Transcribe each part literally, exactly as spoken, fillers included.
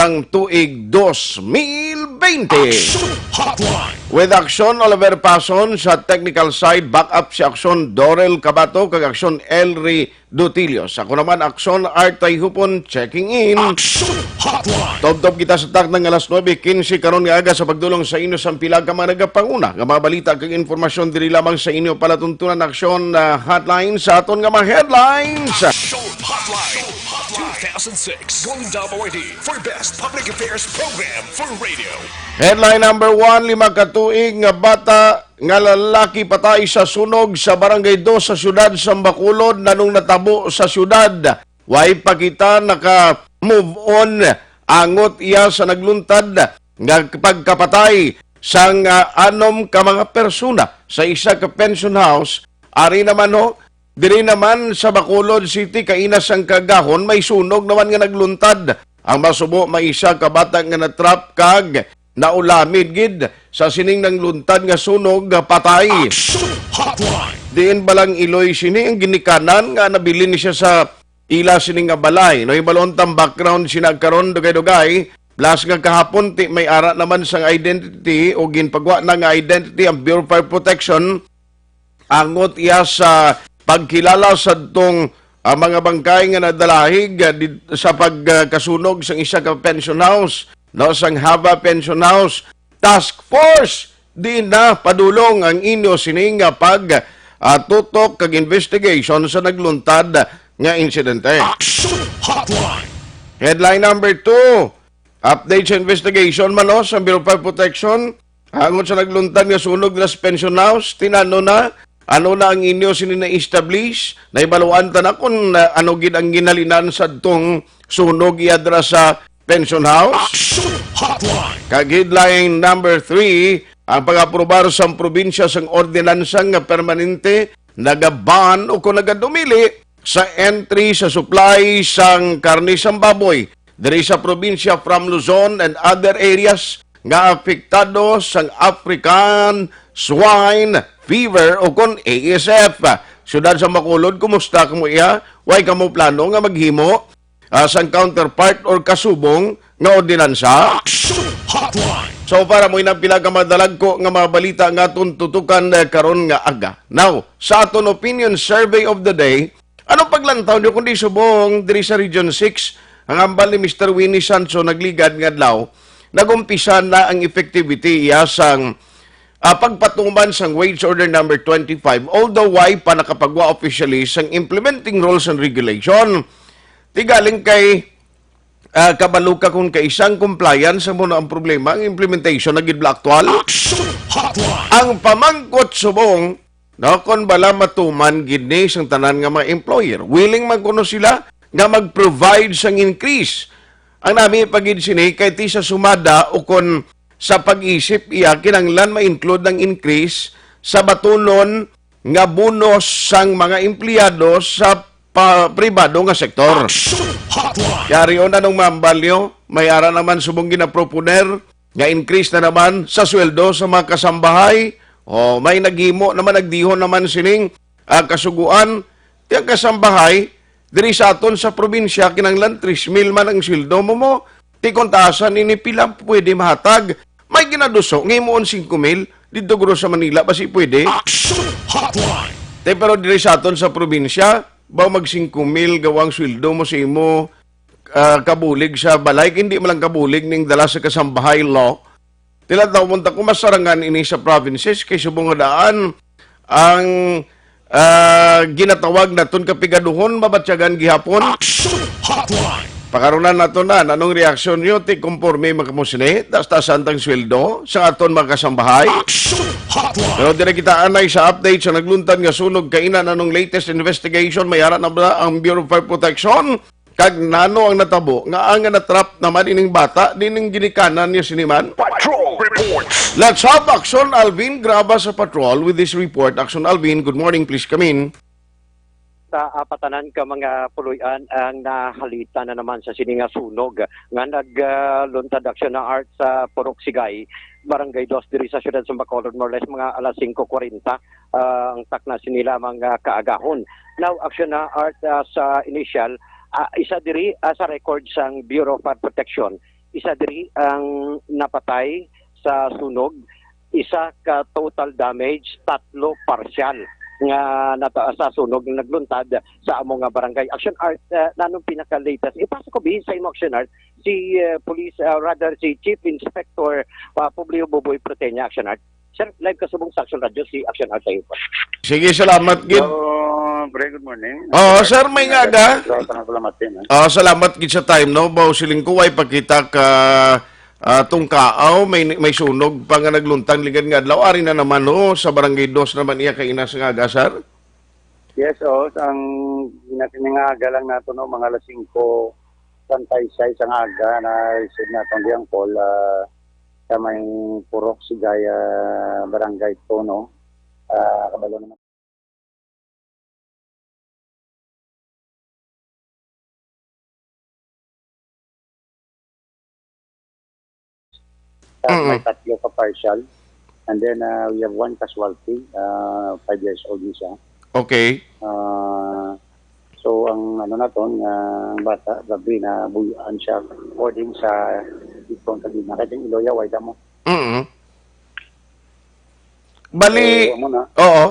sang tuig dos mil bente. Action Hotline. With Action Oliver Pason sa technical side, backup si Action Dorel Cabato kag Action Elry Dutilios. Ako naman, Action Art Tayhupon, checking in. Action Hotline. Tubtob kita sa takna nga alas nuebe quince karon nga aga sa pagdulong sa inyo sang pila ka mga nagapanguna nga mga balita kag impormasyon diri lamang sa inyo palatuntunan, Action, ah, Hotline, sa aton nga mga headlines. Action Hotline. Two thousand six Golden Double Awardee for Best Public Affairs Program for Radio. Headline number one, lima ka tuig nga bata nga lalaki patay sa sunog sa Barangay Dos sa siyudad sa Bacolod. Nanong natabo sa siyudad? Way pa kita naka-move on angot iya sa nagluntad nga pagkapatay sang, ah, anom ka mga persona sa isa ka pension house. Ari naman, ho, diri naman sa Bacolod City, kaina sang kaagahon, may sunog naman nga nagluntad. Ang masubo, may isa ka bata nga natrap kag naulamid gid sa sining nangluntad nga sunog, ah, patay. Action Hotline. Diin bala ang iloy sini, ang ginikanan nga nabilin ni siya sa ila sini nga balay. No, hibalon tang background sina karon, dugay-dugay. Plus nga kahapon, ti may ara naman sang identity o ginpagwa na nga identity ang Bureau of Fire Protection angot iya sa pagkilala sadtong, ah, mga bangkay nga nadalahig, ah, di, sa pagkasunog sang isa ka pension house, no, sang Hava Pension House Task Force. Di na padulong ang inyo sini nga pag, ah, tutok kag investigation sa nagluntad nga insidente. Action Hotline. Headline number two, update sa investigation man, no, sa Bureau of Fire Protection angot sa nagluntad nga sunog dira sa pension house. Tinano na, ano na ang inyo sini na-establish? Nahibaluan ta na kung, ah, ano gid ang ginhalinan sadtong sunog iya dira sa pension house? Action Hotline. Kag headline number three, ang pag-aprobar sang probinsya sang ordinansa nga permanente nagaban o kung nagadumili sa entry sa supply sang karne sang baboy diri sa probinsya from Luzon and other areas nga apektado sang African Swine Fever o kon A S F. Siyudad sa Bacolod, kumusta kamo iya? Way kamo plano nga maghimo, ah, sang counterpart or kasubong nga ordinansa? Action Hotline. So, para mo inang pila ka madalagko nga mga balita nga aton tutukan, eh, karon nga aga. Now, sa aton opinion survey of the day, ano paglantaw nyo kundi subong diri sa Region six, ang hambal ni Mister Winnie Sancho nagligad nga adlaw, nag-umpisa na ang effectivity iya sang, ah, pagpatuman sang Wage Order number twenty-five, although way pa nakapagwa officially sang implementing rules and regulation. Ti galing kay, ah, kabalo ka kung kaisang compliance mo na ang problema, ang implementation na gid bala aktual. Action Hotline. Ang pamangkot subong, no, kon bala matuman gid ni sang tanan nga mga employer. Willing man kuno sila nga mag-provide sang increase. Ang nami pa gid sini kay ti sa sumada o kon sa pag-isip iya, kinahanglan ma-include ang increase sa batunon nga bonus sang mga empleyado sa pa-, pribado nga sektor. Action Hotline. Yari on anong mambal nyo? May ara naman subong ginaproponer nga increase na naman sa sweldo sa mga kasambahay. O, may naghimo naman, nagdihon naman sining, ah, kasuguan. Ti ang kasambahay, diri sa aton sa probinsya, kinahanglan tres mil man ang sweldo mo mo. Ti kung taasan ini, pila pwede mahatag? May ginaduso nga himuon singko mil didto guro sa Manila, basi pwede? Action Hotline. Te, pero diri sa aton sa probinsya, ba mag singko mil gawang sweldo mo sa imo, ah, kabulig sa balay? Hindi man lang kabulig ning dala sa kasambahay law. Tila daw, munta ko, masarangan ini sa provinces kay subong nga daan ang, ah, ginatawag naton kapigaduhon, mabatyagan gihapon. Action Hotline. Pakarunan nato na, anong reaksyon niyo? Ti konforme man kamo sini, taas-taasan tang sweldo sa aton mga kasambahay? Action Hotline. Pero diri kita anay sa update sa nagluntad nga sunog kaina, anong latest investigation? May ara na ba ang Bureau of Fire Protection? Kag nano ang natabo nga ang natrap naman ining bata, dining ginikanan niya sini man? Patrol Reports. Let's have Action Alvin Graba sa patrol with this report. Action Alvin, good morning, please come in. Sa, ah, patanan ka mga puloy-an ang nahalita na naman sa sini nga sunog nga nag, ah, luntad aksyon na art sa Purok Sigay, Barangay Dos, diri sa siyudad sa Bacolod, more or less mga alas singko kwarenta, ah, ang takna sini lamang, ah, kaagahon. Now, aksyon na art, ah, sa initial, ah, isa diri, ah, sa record sang Bureau of Fire Protection Isa diri ang napatay sa sunog, isa ka total damage, tatlo partial nga nata-, sa sunog nga nagluntad sa amo nga barangay. Action Art, uh, nanong pinaka-latest? Ipasa ko bihin sa imo, Action Art, si, uh, police, uh, rather, si Chief Inspector, uh, Publio Buboy Proteña, Action Art. Sir, live ka subong sa Action Radio, si Action Art sa iyo po. Sige, salamat gid. Hello, very good morning. Oo, sir, may nga aga. Salamat din, eh. Ah, salamat gid sa time, no? Baw siling ko, way pakita ka, ah, tungkaaw, may, may sunog pa nga nagluntang ligad nga adlaw. Ari na naman, no? Sa Barangay Dos naman iya kaina sa nga aga, sir? Yes, oh, ang ginasini nga aga lang nato, no, mga alas singko treinta y seis ang aga, na-receive naton di ang call, ah, sa may Purok Sigaya, Barangay Tono. Ah, kabalo naman. Ah, may Mm. tatlo ka partial. And then, ah, we have one casualty, ah, five years old ni siya. Okay. Ah, so, ang ano naton, ah, ang bata, gabi na buyuan siya. According sa ipon kanina, kaya yung iloya, way damo. Mm. Bali, So, amo na. Oo.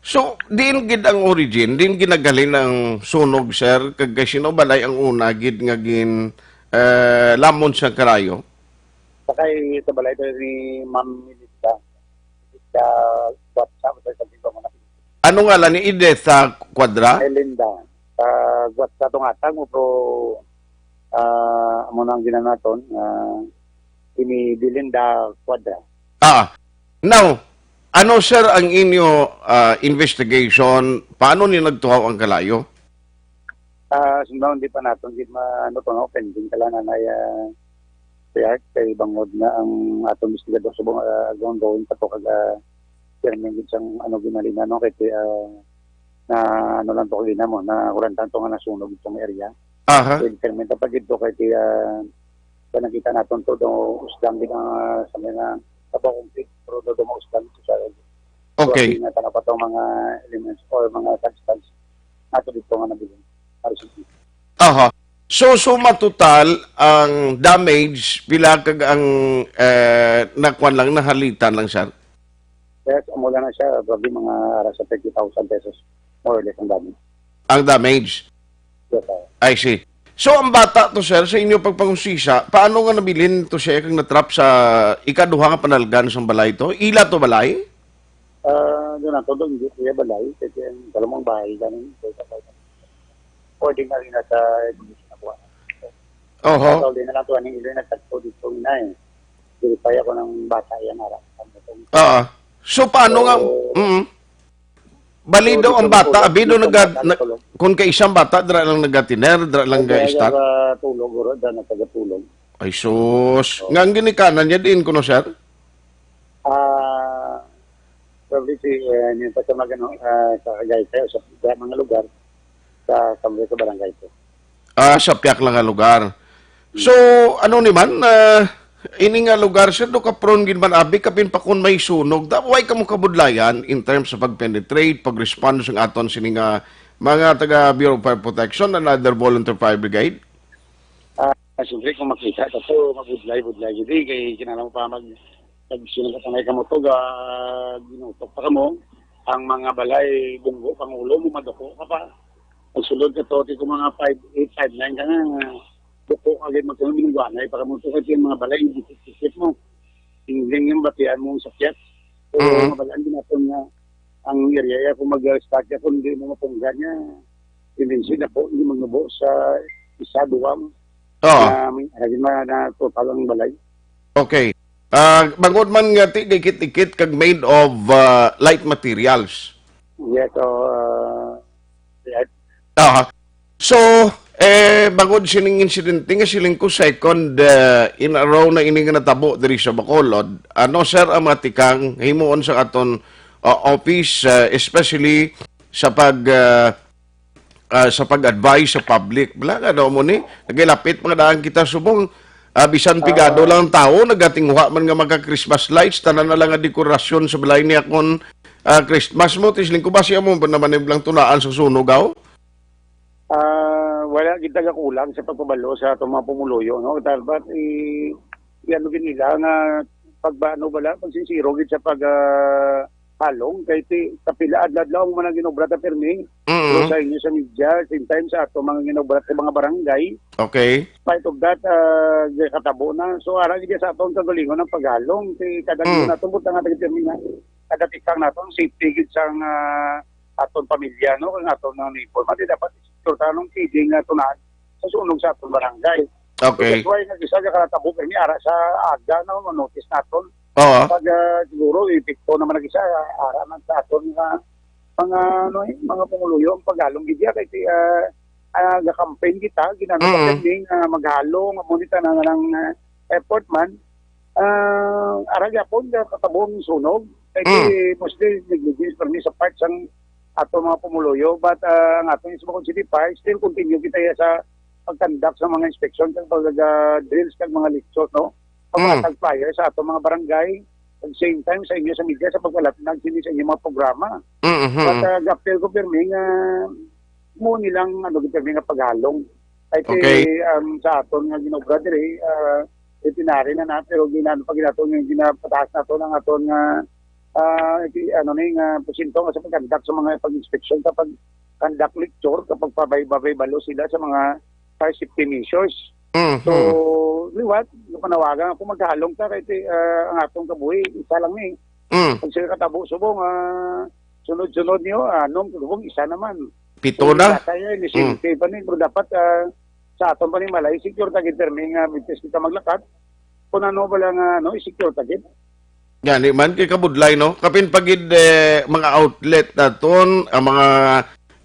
So, diin gid ang origin, diin ginagalin ang sunog, sir? Kag kay sino balay ang una gid nga gin, eh, lamon sa karayo? Sakay sa balay to ni Ma'am Melissa. Sa WhatsApp, sa sabi ko, mga Ano ngalan ni Edith, ah, Cuadra? Melinda. Sa WhatsApp, itong atang mo, pero, ah, amo na ang ginanaton, ah, ini Belinda Cuadra. Ah, now, ano, sir, ang inyo, ah, investigation? Paano ni nagtuhaw ang kalayo? Ah, sundon, di pa naton gid ma-, ano to, no, pending ka lang, Nanay, ah, Kay Art, kay bangod nga ang aton investigador subong, ah, ongoing pa to, kag, ah, chairman gid sang, ano, ginalina, no, kay, ah, na, ano lang to, kagina mo, na kulantan to nga nasunog itong area. Aha. So, determine pa gid to kay, ah, sa nakita naton to, do, usdang gid ang, ah, sa mga trabaho kung fit, pero do, do mausdang ito sa Okay. Nga tana pa tong mga elements or mga substance ato dito nga nabilin. Para sa Aha. So, suma total ang damage, pila kag ang, eh, nakuan lang, nahalitan lang, sir? Yes, amo lang na siya, probably mga ara sa thirty thousand pesos, more or less ang damage. Ang damage? Yes, sir. I see. So, ang bata to, sir, sa inyo pagpangusisa, paano nga nabilin to siya kag natrap sa ikaduha nga panalgan sang balay to? Ila to balay? Ah, doon na to, doon, hindi siya balay. Kasi ang kalamang bahay, ganun, so, sa ordinary na sa evolution na kuha. Oho. Sa uli na lang to, aning ilo nagtagpo dito na eh. Verify ako ng bata yan, ara. Ano to? Oo. So, paano nga, So, mm. Bali So, daw dito ang na bata, tulog, abi daw dito naga-, bata na na, tulog. Kung kay isang bata, dira lang nagatiner, dira lang Kaya ga-start. Nagatulog, oro, dira nagtagatulog. Ay, sus. Oo. Nga ang ginikanan niya din, kuno, sir? Ah, probably si, eh, yung pa sa mga, ano, ah, sa Cagayan, sa, sa mga lugar, sa, sa, sa barangay ko. Ah, sa piyak lang nga lugar. So, ano ni man, ah, ini nga lugar, sir, do ka prone gid man abi, kapin pa kun may sunog, da, way kamo kabudlayan in terms of pag-penetrate, pag-respond sa aton sini nga mga taga Bureau of Fire Protection and other volunteer fire brigade? Ah, siyempre, kung makita ka to, mabudlay-budlay gid, eh, kay kinahanglan mo pa mag-, pag sino ka tangay ka mo to, ga-, ginutok pa ka mo, ang mga balay, bunggo, pangulo mo, maduko ka pa. Pagsulod ka to, ti ko mga five eight, five nine ka na, duko ka gid, magkano binungguanay pa ka mo to, kasi yung mga balay, dikit-dikit mo. Tingling yung batian mo sa kiyat. So, Mm. mabalaan din natin nga, ang area, ya, kung mag-start ka, kung hindi mo mapunggan niya, tendency na po, hindi magnubo sa isa, duwa mo. Oo. Na may, na, na total ang balay. Okay. Ah, bangod man nga ti, dikit-dikit kag made of, ah, light materials. Yes, so, ah, yes. Aha. So, eh, bangod sining insidente nga siling ko second, ah, in a row na ini nga natabo diri sa Bacolod, ano, sir, ang mga tikang himuon sa aton, ah, office, ah, especially sa pag, ah, ah, sa pag-advise sa public. Bala nga daw mo ni, nagilapit mga daan kita subong. Ah, bisan pigado Ah. lang ang tawo, nagatinguha man nga mga Christmas lights, tanan na lang nga dekorasyon sa balay niya kung, ah, Christmas mo, tisling ko ba siya mo, naman yung lang tunaan sa sunog, aw? Ah, Wala gid taga kulang sa pagpabalo sa atong mga pumuluyo, no? Dapat i, i-ano gid nila nga pagba-, ano bala, pagsinsiro gid sa pag, ah, halong kay ti, kapila adlaw-adlaw ang mga ginobra ta pirmi. Mm. Pero sa inyo sa media, same time sa ato mga ginobra sa mga barangay. Okay. Spite of that, ah, katabo na. So, ara gid sa aton kagalingon ang paghalong. Kay kada Mm. linggo naton, buta nga taga pirmi na. Kada tikang naton, safety gid sang, ah, aton pamilya, no? Kay aton nga neighbor. Mati dapat secure ta nung kidding nga tunan sa sunog sa aton barangay. Okay. So, that's why nag-isa ka kalatabo kami ara sa aga, no, notice naton. Oo. Pag, ah, siguro, epekto naman nag-isa, ara man sa aton nga mga, ano, eh, mga pumuluyo ang paghalong gid ya kay, ah, ah, ga-campaign kita, ginano Mm. ka nga maghalong, amo ni tanan nga, ah, effort man. Ah, ara gyapon, ga katabong sunog. Kay Mm. mostly negligence permi sa part sang ato mga pumuluyo, but, ah, ang ato nga sa Bacolod City Fire, still continue kita ya sa pag-conduct sa mga inspection kag pag, ah, drills kag mga lectures, no? Mm. Paghatag flyer sa ato mga barangay, at same time sa inyo sa media sa pagpalatnag sini sa inyong mga programa. Mm-hmm. But, ah, ga-feel ko pirmi nga mo nilang, ano, gid pirmi nga paghalong. Kay Okay. ang sa aton nga ginobra diri, ah, centenary na na, pero ginano pa ginato nga ginapataas nato ang aton nga, ah, di, ano ni, nga porsyento nga sa pag-conduct sa mga pag-inspection, sa pag-conduct lecture, kapag pabay-babay-balo sila sa mga fire safety measures. Mhm. So, liwat, panawagan ako, maghalong ta kay ti, ah, ang atong kabuhi, isa lang ni. Mm. Pag sila katabo subong, ah, sunod-sunod niyo, ah, nung subong, isa naman. Pito Kung na? Isa tayo, eh, Mm. safety pa ni, pero dapat, ah, sa aton pa ni malay, secure ta gid pirmi nga bigtis kita maglakat. Kung ano bala nga, ano, i-secure ta gid. Gani man, kay kabudlay, no? Kapin pa gid, eh, mga outlet naton, ang mga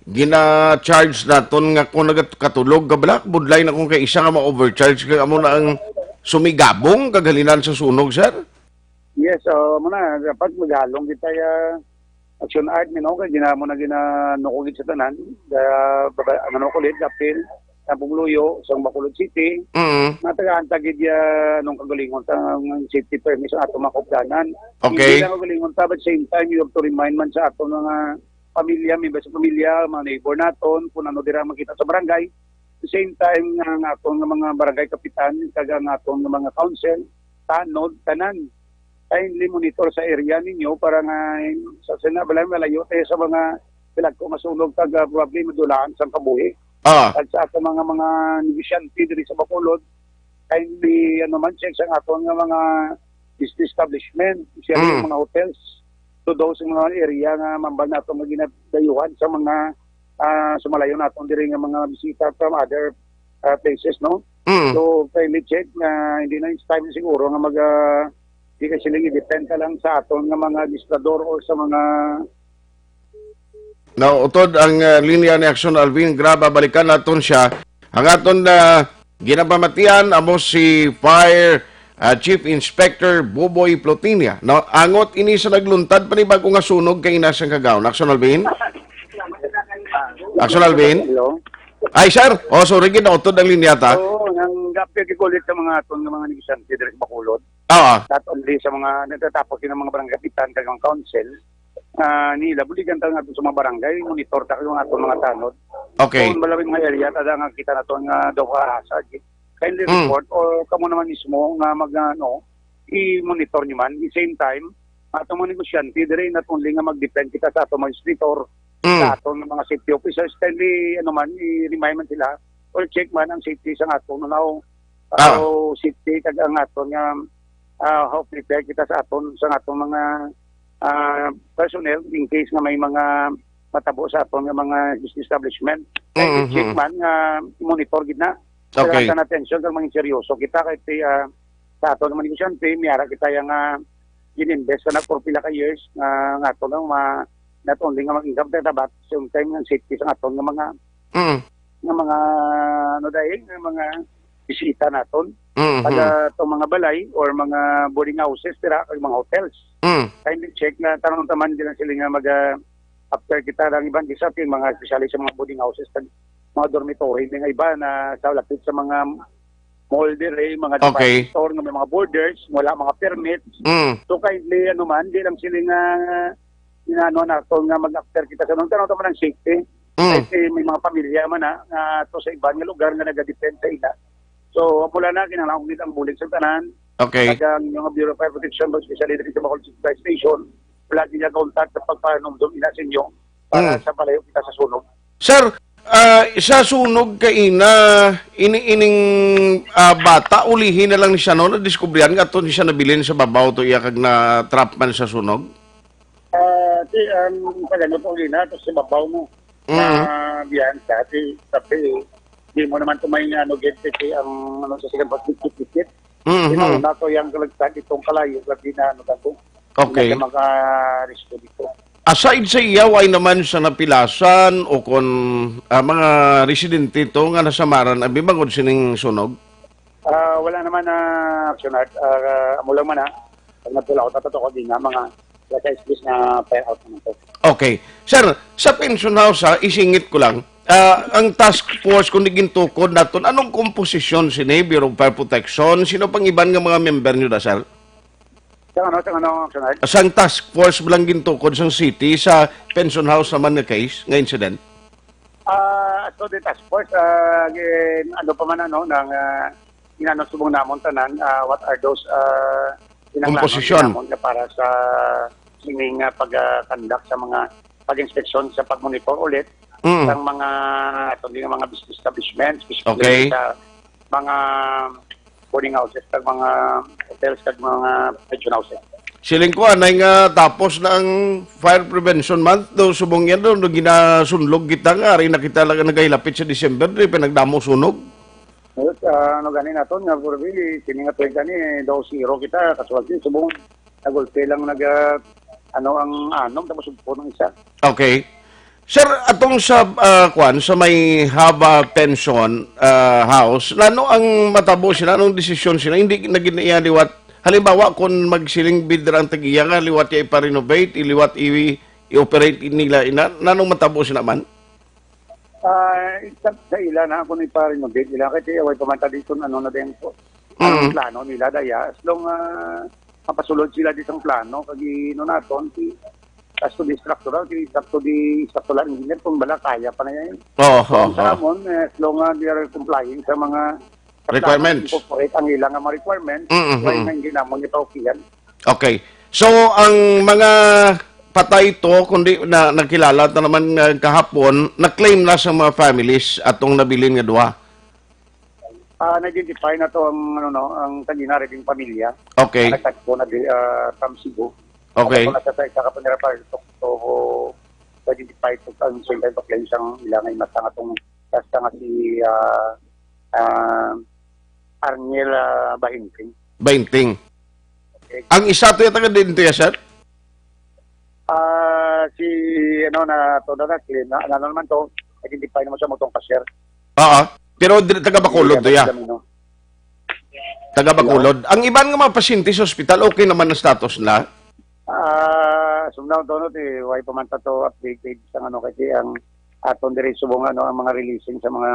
gina-charge naton nga kung nagat-, katulog ka bala, kabudlay na kung kay isa nga ma-overcharge, kag amo na ang sumigabong kag halinan sa sunog, sir? Yes, so, amo na, dapat maghalong kita ya action art, you know, kay ginamo na ginanuko gid sa tanan, da, baba, ang ano ko, lit, apil, sa Pumuluyo, sa Bacolod City, Mm. nga tagaan ta gid ya nung kagalingon ta nga safety permit sa ato mga kaupdanan. Okay. Hindi lang kagalingon ta, but same time, you have to remind man sa ato mga pamilya, members sa pamilya, mga neighbor naton, kung ano dira makita sa barangay. Same time nga ang aton nga mga barangay kapitan, kag ang aton nga mga council, tanod, tanan. Kindly monitor sa area ninyo para nga sa sina-, balay malayo tayo sa mga pinagko masunog kag, ah, probably madulaan sang kabuhi. Ah. At sa ato mga, mga negosyante diri sa Bacolod, kindly, ano man, check sa aton nga mga business establishment, especially Mm. yung mga hotels. To those nga mga area nga mambal nato nga ginadayuhan sa mga, ah, sumalayo naton diri nga mga bisita from other, ah, places, no? Mm. So, kindly check na hindi na it's time siguro nga mag, ah, di ka sila i-depend ka lang sa aton nga mga administrador or sa mga Nautod ang, ah, linya ni Action Alvin. Graba, balikan naton siya. Ang aton, ah, ginapamatian amo si Fire, ah, Chief Inspector Buboy Plutinia. No, angot ini sa nagluntad pa ni bago nga sunog kay ina sang kagaon. Action Alvin? Action Alvin? Hello? Ay, sir. Oh, sorry, ginautod ang linya ta. Oo, nang gapil gikulit sa mga aton nga mga negosyante diri sa Bacolod. Oo. Not only sa mga nagtatapos ng mga barangay kapitan, kag mga council, ah, nila, buligan ta nga sa mga barangay, monitor ta kung ato mga tanod. Okay. Kung wala may mga area, tada nga kita naton nga daw kaasa, kindly Mm. report or kamo naman mismo nga mag, ano, i-monitor nyo man. At the same time, atong mga negosyante, diri not only nga mag-depend kita sa atong mga legislator, Mm. sa atong mga safety officers, kindly, ano man, i-remind man sila or check man ang safety sa atong, ano, Ah. o safety kag ang aton nga, ah, how prepared kita sa aton, sa atong mga, ah, personnel in case nga may mga matabo sa aton nga mga business establishment. Kay Mhm. check man nga monitor gid na. Okay. Kailangan attention kag maging seryoso kita kay, ah, sa aton mga negosyante, may ara kita yang, ah, gin-invest na for pila ka years nga, nga ato lang ma-, not only nga mag-income, but same time ang safety sa aton nga mga Mm. nga mga, ano dahil, nga mga bisita naton. Mhm. Pag, ah, itong mga balay or mga boarding houses, tira, kag mga hotels. Mm. Kindly check nga, tanong taman din lang sila nga mag, ah, after kita lang iban, di sa atin, mga especially sa mga boarding houses, kag mga dormitory, may nga iba na sa lapit sa mga mall dire, mga Okay. department store, nga may mga borders, wala mga permits. Mm. So kindly, ano man, di lang sila nga, inano nato nga mag-after kita sa nung tanong taman ang safety. Mm. Kasi may mga pamilya man na, nga to sa iban nga lugar nga nagadepend sa ila. So, mula na, kinahanglan ko ang bulig sa tanan. Okay. Kag ang inyong Bureau of Fire Protection, especially diri sa Bacolod City Fire Station, wala din niya contact sa pagpanumdum ina sa inyo para Mm. sa palayo kita sa sunog. Sir, ah, sa sunog kaina, ini, ining, ah, bata, ulihi na lang ni siya, no? Nadiskubrihan nga ato ni siya nabilin sa babaw to iya kag na-trap man sa sunog? Ah, ti, um, pag ano to, ina, to sa babaw mo. Mm. Na biyahan sa, ti, tapi, di mo naman to may ano, get, ti, ang, ano, sa sigang pagkikit-kit. Mm-hmm. Di mo na to yung kalagtad itong kalayo, labi na, ano, dako. Okay. Hindi na maka-rescue dito. Aside sa iya, way naman sa napilasan o kon, ah, mga residente to nga nasamaran abi bangod sining sunog? Ah, wala naman na action art. Ah, amo lang man, ah. Pag nagpulaot na to, di na mga alas sais na fire out naman to. Okay. Sir, sa pension house, ha, isingit ko lang, ah, ang task force kung di gintukod naton, anong komposisyon sini? Bureau of Fire Protection? Sino pang iban nga mga member nyo da, sir? Sa ano, sa ano, Sir Ed? Sang task force ba lang gintukod sang city sa pension house naman nga case, nga incident? Ah, so the task force, ah, gin-, ano pa man, ano, nang, ah, ginano subong namon tanan, ah, what are those, ah, kinahanglanon Komposisyon. Namon nga para sa sining, ah, pag, ah, conduct sa mga pag-inspeksyon sa pag-monitor ulit Mm. Sa mga, sa mga business establishments, especially Okay. Sa mga boarding houses, sa mga hotels, sa mga pension houses. Siling ko, anay nga tapos na ang Fire Prevention Month, do subong yan, do, do ginasunlog kita nga, ari na kita lang nagahilapit sa December, di pa nagdamo sunog. Yes, ah, ano gani naton nga, Purvili, sini nga tuig gani, daw zero kita, kasuwag subong, nagulpi lang nag, ah, ano, ang anom, tapos ugpo ng isa. Okay. Sir, atong sa, ah, kwan, sa may Haba Pension, ah, House, nano ang matabo sila? Anong desisyon sila? Hindi na gid na iya liwat. Halimbawa, kung magsiling bidra ang tag-iya nga, liwat iya ipa-renovate, iliwat i-, i-operate nila, ina, nanong matabo sila man? Ah, sa, sa ila na, kung ipa-renovate nila, kasi away pa man ta dito, ano na din po. Ang Mm. Plano nila, daya, as long, ah, mapasulod sila di sang plano, kag ino naton, si, as to the structural, si structural, di structural engineer, kung bala, kaya pa na yan. Oo, So, oo, sa oo. Amon, eh, as long as they are complying sa mga, sa plano, Requirements. Incorporate ang ilang mga requirements, Mm, why mm. Nga hindi namon ito okay yan? Okay. So, ang mga patay to, kundi na, nakilala ta naman nga kahapon, na-claim na sa mga families atong nabilin nga duha. Ah, na-identify na to ang, ano, no, ang Tagina Riding pamilya. Okay. Ang nagtagpo na di, ah, from Cebu. Okay. Nagtagpo na sa, sa isa ka funeral parlor to, to, to identify to ang same time to claim sang ilang ay matang atong basta nga si, ah, ah, Arniel, ah, Bahinting. Bahinting. Okay. Ang isa to yung taga din to ya, sir? Ah, si, ano, na, to na, na, na, ano naman to, identify naman sa motong cashier. Oo. Pero dili, taga Bacolod to ya. Camino. Taga Bacolod. Ang iban nga mga pasyente sa ospital, okay naman ang status nila? Ah, sumdaw to, no, ti, way pa man ta to updated sa ano, kasi ang aton diri subong, ano, ang mga releasing sa mga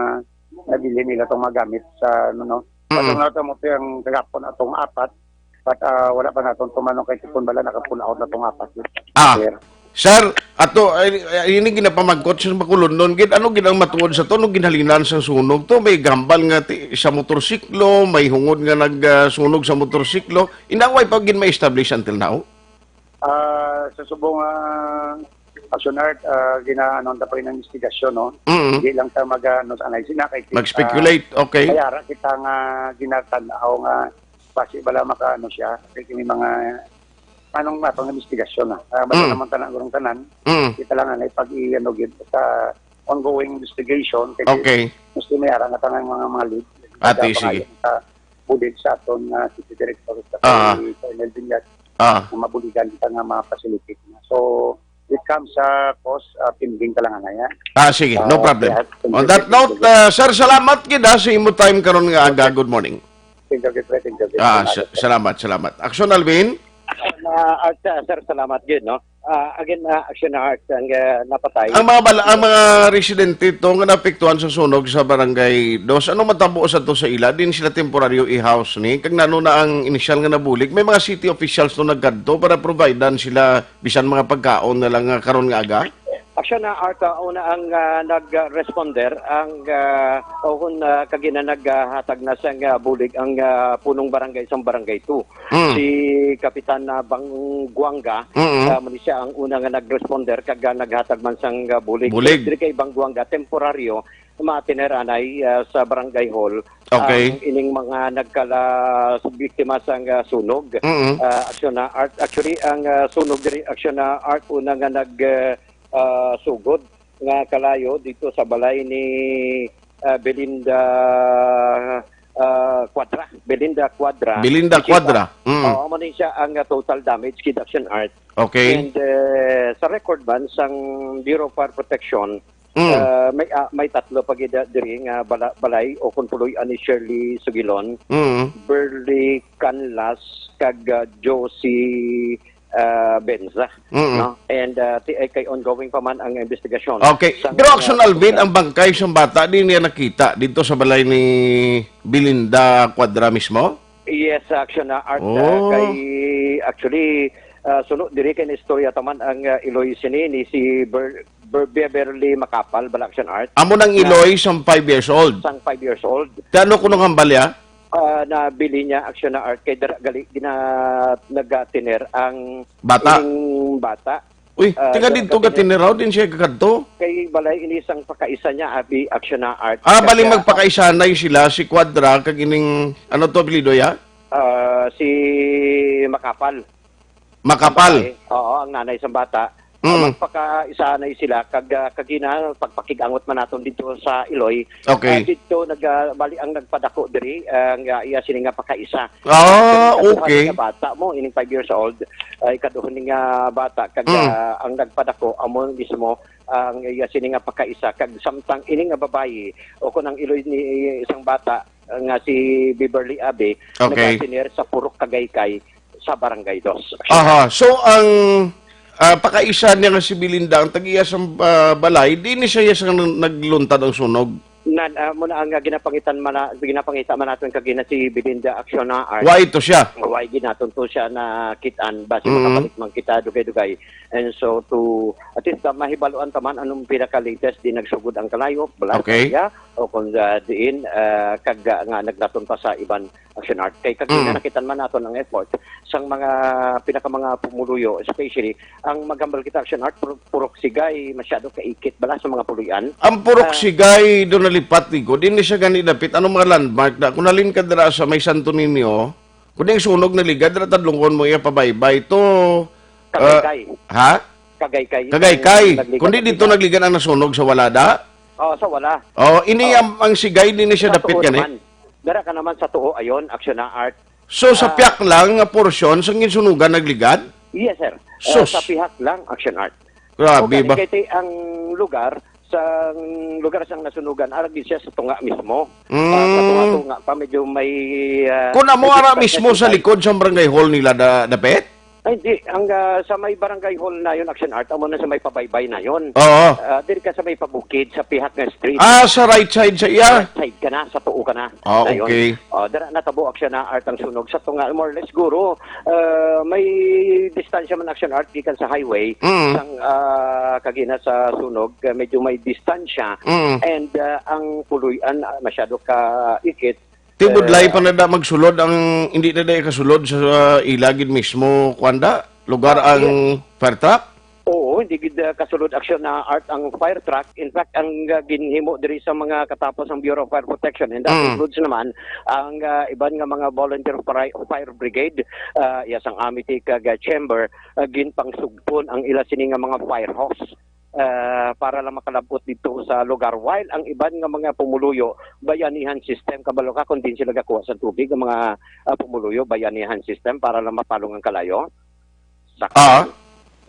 nabili nila tong mga gamit sa, ano, no. Mm. Patong na to mo ti ang kagapon atong apat, but, ah, wala pa naton tumano kay tipon bala naka-pull out na tong apat. Ah. Sir. Sir, ato, ay, ay, ini ginapamagkot sa Bacolod nun, gid, ano gid ang matuod sa to, no, ginhalinan sa sunog to, may gambal nga ti, sa motorsiklo, may hungod nga nag, ah, sunog sa motorsiklo, inaway pa gid ma-establish until now? Ah, sa subong, ah, Action Art, ah, gina-, ano, ang tapay ng investigasyon, no? Mm. Hindi lang ta mag, ah, ano, anay sina kay, Mag-speculate, ah, okay. Kaya ra kita nga ginatan-aw nga basi bala maka, ano siya, kay may mga, anong matong investigasyon, ah. Ah, basta Mm. Naman tanan, gurong tanan, Mm. Kita lang, ano, pag i-, ano, gid, sa ongoing investigation, kay Okay. Gusto may ara nga tanan mga, mga lead. Ati, Kaya sige. Pangalan sa bulig sa aton nga city director sa Ah. Kay Colonel Viñas, Ah. Na mabuligan kita nga mga facility na. So, it comes sa cost, ah, pending ka lang, ano, ya? Ah, sige, no Ah, problem. Kaya, On that note, ah, sir, salamat gid, ah, sa imo time karon nga aga. Good morning. Thank you, Jeffrey. Thank you, Jeffrey. Ah, Salamat. sa-, salamat, salamat. Action, Alvin? Ah, ah, sir, sir, salamat gid, no? Ah, again, ah, Action Heart ang, ah, napatay. Ang mga bala-, ang mga residente to nga naapektuhan sa sunog sa Barangay Dos, ano matabo sa to sa ila? Din sila temporaryo i-house ni? Kag nano na ang inisyal nga nabulig? May mga city officials to nagkadto para providean sila bisan mga pagkaon na lang nga karon nga aga? Aksyon na, Art, ah, una ang, ah, nag-responder, ang, ah, o kung, ah, kagina naghatag na sang, ah, bulig ang, ah, punong barangay sang Barangay two, Mm. si Kapitan, ah, Bangguanga, Mm. ah, muni siya ang una nga nag-responder kag, ah, naghatag man sang, ah, bulig. Bulig. Diri kay Bangguanga, temporaryo, matiner anay, ah, sa Barangay Hall Okay. ang ining mga nagkala biktima sang, ah, sunog. Mm. Ah, aksyon na, Art, actually, ang, ah, sunog diri, aksyon na, Art, una nga nag, ah, ah, sugod nga kalayo dito sa balay ni, ah, Belinda, ah, Cuadra. Belinda Cuadra. Belinda Isita. Cuadra. Mm. Oo, amo ni siya ang, ah, total damage, kid aksyon, Art. Okay. And, eh, sa record man sang Bureau of Fire Protection, Mm. ah, may, ah, may tatlo pa gid, ah, diri nga bala-, balay o kung puloy-an ni Shirley Sugilon, Mm. Burley Canlas, kag, ah, Josie, ah, Benza, Mm. no? And, ah, ti-, eh, kay ongoing pa man ang investigasyon. Okay. Sang, Pero, ah, Action Alvin, ang bangkay sang bata, di niya nakita dito sa balay ni Belinda Cuadra mismo? Yes, aksyon na, Art, Oh. ah, kay, actually, ah, suno diri kay naistorya taman ang, ah, iloy sini ni si Ber-, Ber-, Beverly Makapal, bala, aksyon, Art. Amo nang Na iloy sang five years old. Sang five years old. Ti ano kuno ang hambal niya? Ah, nabili niya, aksyon na, Art, kay dira gali gina-, nagatiner ang Bata? ining bata. Uy, Ah, tinga dira dito ka gatiner. Tineraw din siya kakadto? Kay balay ini sang pakaisa niya, abi, aksyon na, Art. Ah, bali Kaya magpakaisanay sila, si Quadra, kag ining, ano to, apelyido ya? Ah, si Makapal. Makapal. Ang babae, oo, ang nanay sa bata. Mm. Magpakaisanay sila kag, ah, kagina, pagpakig-angot man naton dito sa Iloy. Okay. Ah, dito nag, ah, bali ang nagpadako diri, ah, nga iya sini nga pakaisa. Ah, Ang ikaduha okay. nga bata mo, ining five years old, ah, ikaduha ni nga bata, kag, Mm. ah, ang nagpadako amo mismo ang iya sini nga pakaisa, kag samtang ini nga babayi o kun ang iloy ni isang bata, ah, nga si Beverly Abe, Okay. nagatiner sa Purok Kagaykay sa Barangay Dos. Aha. So, ang, ah, pakaisa niya nga si Belinda, ang tag-iya sang, ah, balay, di ni siya, siya sang nagluntad ang sunog? Nan, ah, muna ang, ah, ginapangitan man na, ginapangita man naton kagina si Belinda Acciona Art. Wa ito siya? Wa ginaton to siya nakit-an, basi Mm. makabalik man kita dugay-dugay. And so to, at least, ah, mahibaluan taman anong pinaka-latest di nagsugod ang kalayo, bala Okay. siya, o kung, ah, diin, ah, kag, ah, nga naglaton pa sa iban action art. Kay kag Mm. nakita man naton ang effort sang mga pinaka mga pumuluyo, especially ang maghambal kita action art, pur-, purok sigay, masyado kaikit bala sa mga puloy-an. Ang purok Ah. sigay, do nalipat ni ko. Di ni siya gani dapit. Ano mga landmark na? Kung nalin ka dira sa may Santo Niño, kung yung sunog naligad, dira tadlungon mo iya pabaybay to, Kagaykay. ah, ha? Kagaykay. Kagaykay. Ang nagligad Kundi sa dito Pinas. Nagligan ang nasunog sa Walada? Oo, sa Wala. Oh, ini Oo. ang, ang sigay din ni siya Sa dapit tuo gani? Naman. Dara ka naman sa tuo, ayon, action na art. So, sa Ah. piyak lang nga porsyon, sa ginsunugan nagligad? Yes, sir. Sus. Ah, sa pihak lang, action art. Grabe Okay, ba? Kay ti-, ang lugar, sa lugar sang nasunugan, arag din siya sa tunga mismo. Mm. Ah, sa tunga-tunga pa, medyo may, ah, Kung amo may ara distance mismo na sa sa likod sa barangay hall nila da-, dapit? Ay, hindi. Ang, ah, sa may barangay hall na yun, action art, amo na sa may pabaybay na yun. Oo. Ah, diri ka sa may pabukid, sa pihak nga street. Ah, sa right side sa iya? Right side ka na, sa tuo ka na. Ah, Na yun. Okay. Oh, dira natabo action na art ang sunog sa tunga, more or less, siguro, ah, may distansya man action art gikan sa highway, Mm. sang, ah, kagina sa sunog, ah, medyo may distansya. Mm. And, ah, ang puloy-an, ah, masyado ka ikit. Ti budlay Eh, pa na da magsulod ang, hindi na da kasulod sa, sa ila gid mismo, kuwan da, lugar Ah, ang yes. fire truck? Oo, hindi gid, ah, kasulod action na art ang fire truck. In fact, ang, ah, ginhimo diri sa mga katapos ang Bureau of Fire Protection, and that Mm. includes naman ang, ah, iban nga mga volunteer fire, fire brigade, ah, iya sang Amity kag, ah, Chamber, ah, ginpangsugpon ang ila sini nga mga fire hose, ah, para lang makalabot dito sa lugar. While ang iban nga mga pumuluyo, bayanihan system, kabalo ka kung din sila gakuha sa tubig, ang mga, ah, pumuluyo, bayanihan system para lang mapalong ang kalayo sa Ah. kanal.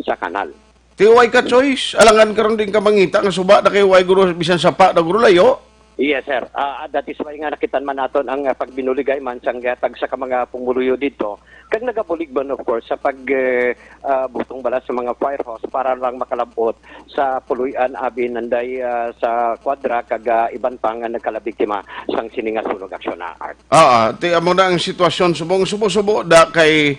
Sa kanal. Ti way ka choice, alangan karon din ka mangita nga suba na kay way guro bisan sapa na guro layo. Yes, sir. Ah, that is why nga nakitan man naton ang, ah, pagbinuligay man sang, ah, tagsa ka mga pumuluyo dito. Kag nagabulig man, of course, sa pag, eh, ah, butong bala sa mga fire hose para lang makalabot sa puloy-an abi nanday, ah, sa kwadra kag, ah, iban pa nga nagkalabiktima sang sini nga sunog aksyon na art. Ah, ah, ti amo na ang sitwasyon subong subo-subo da kay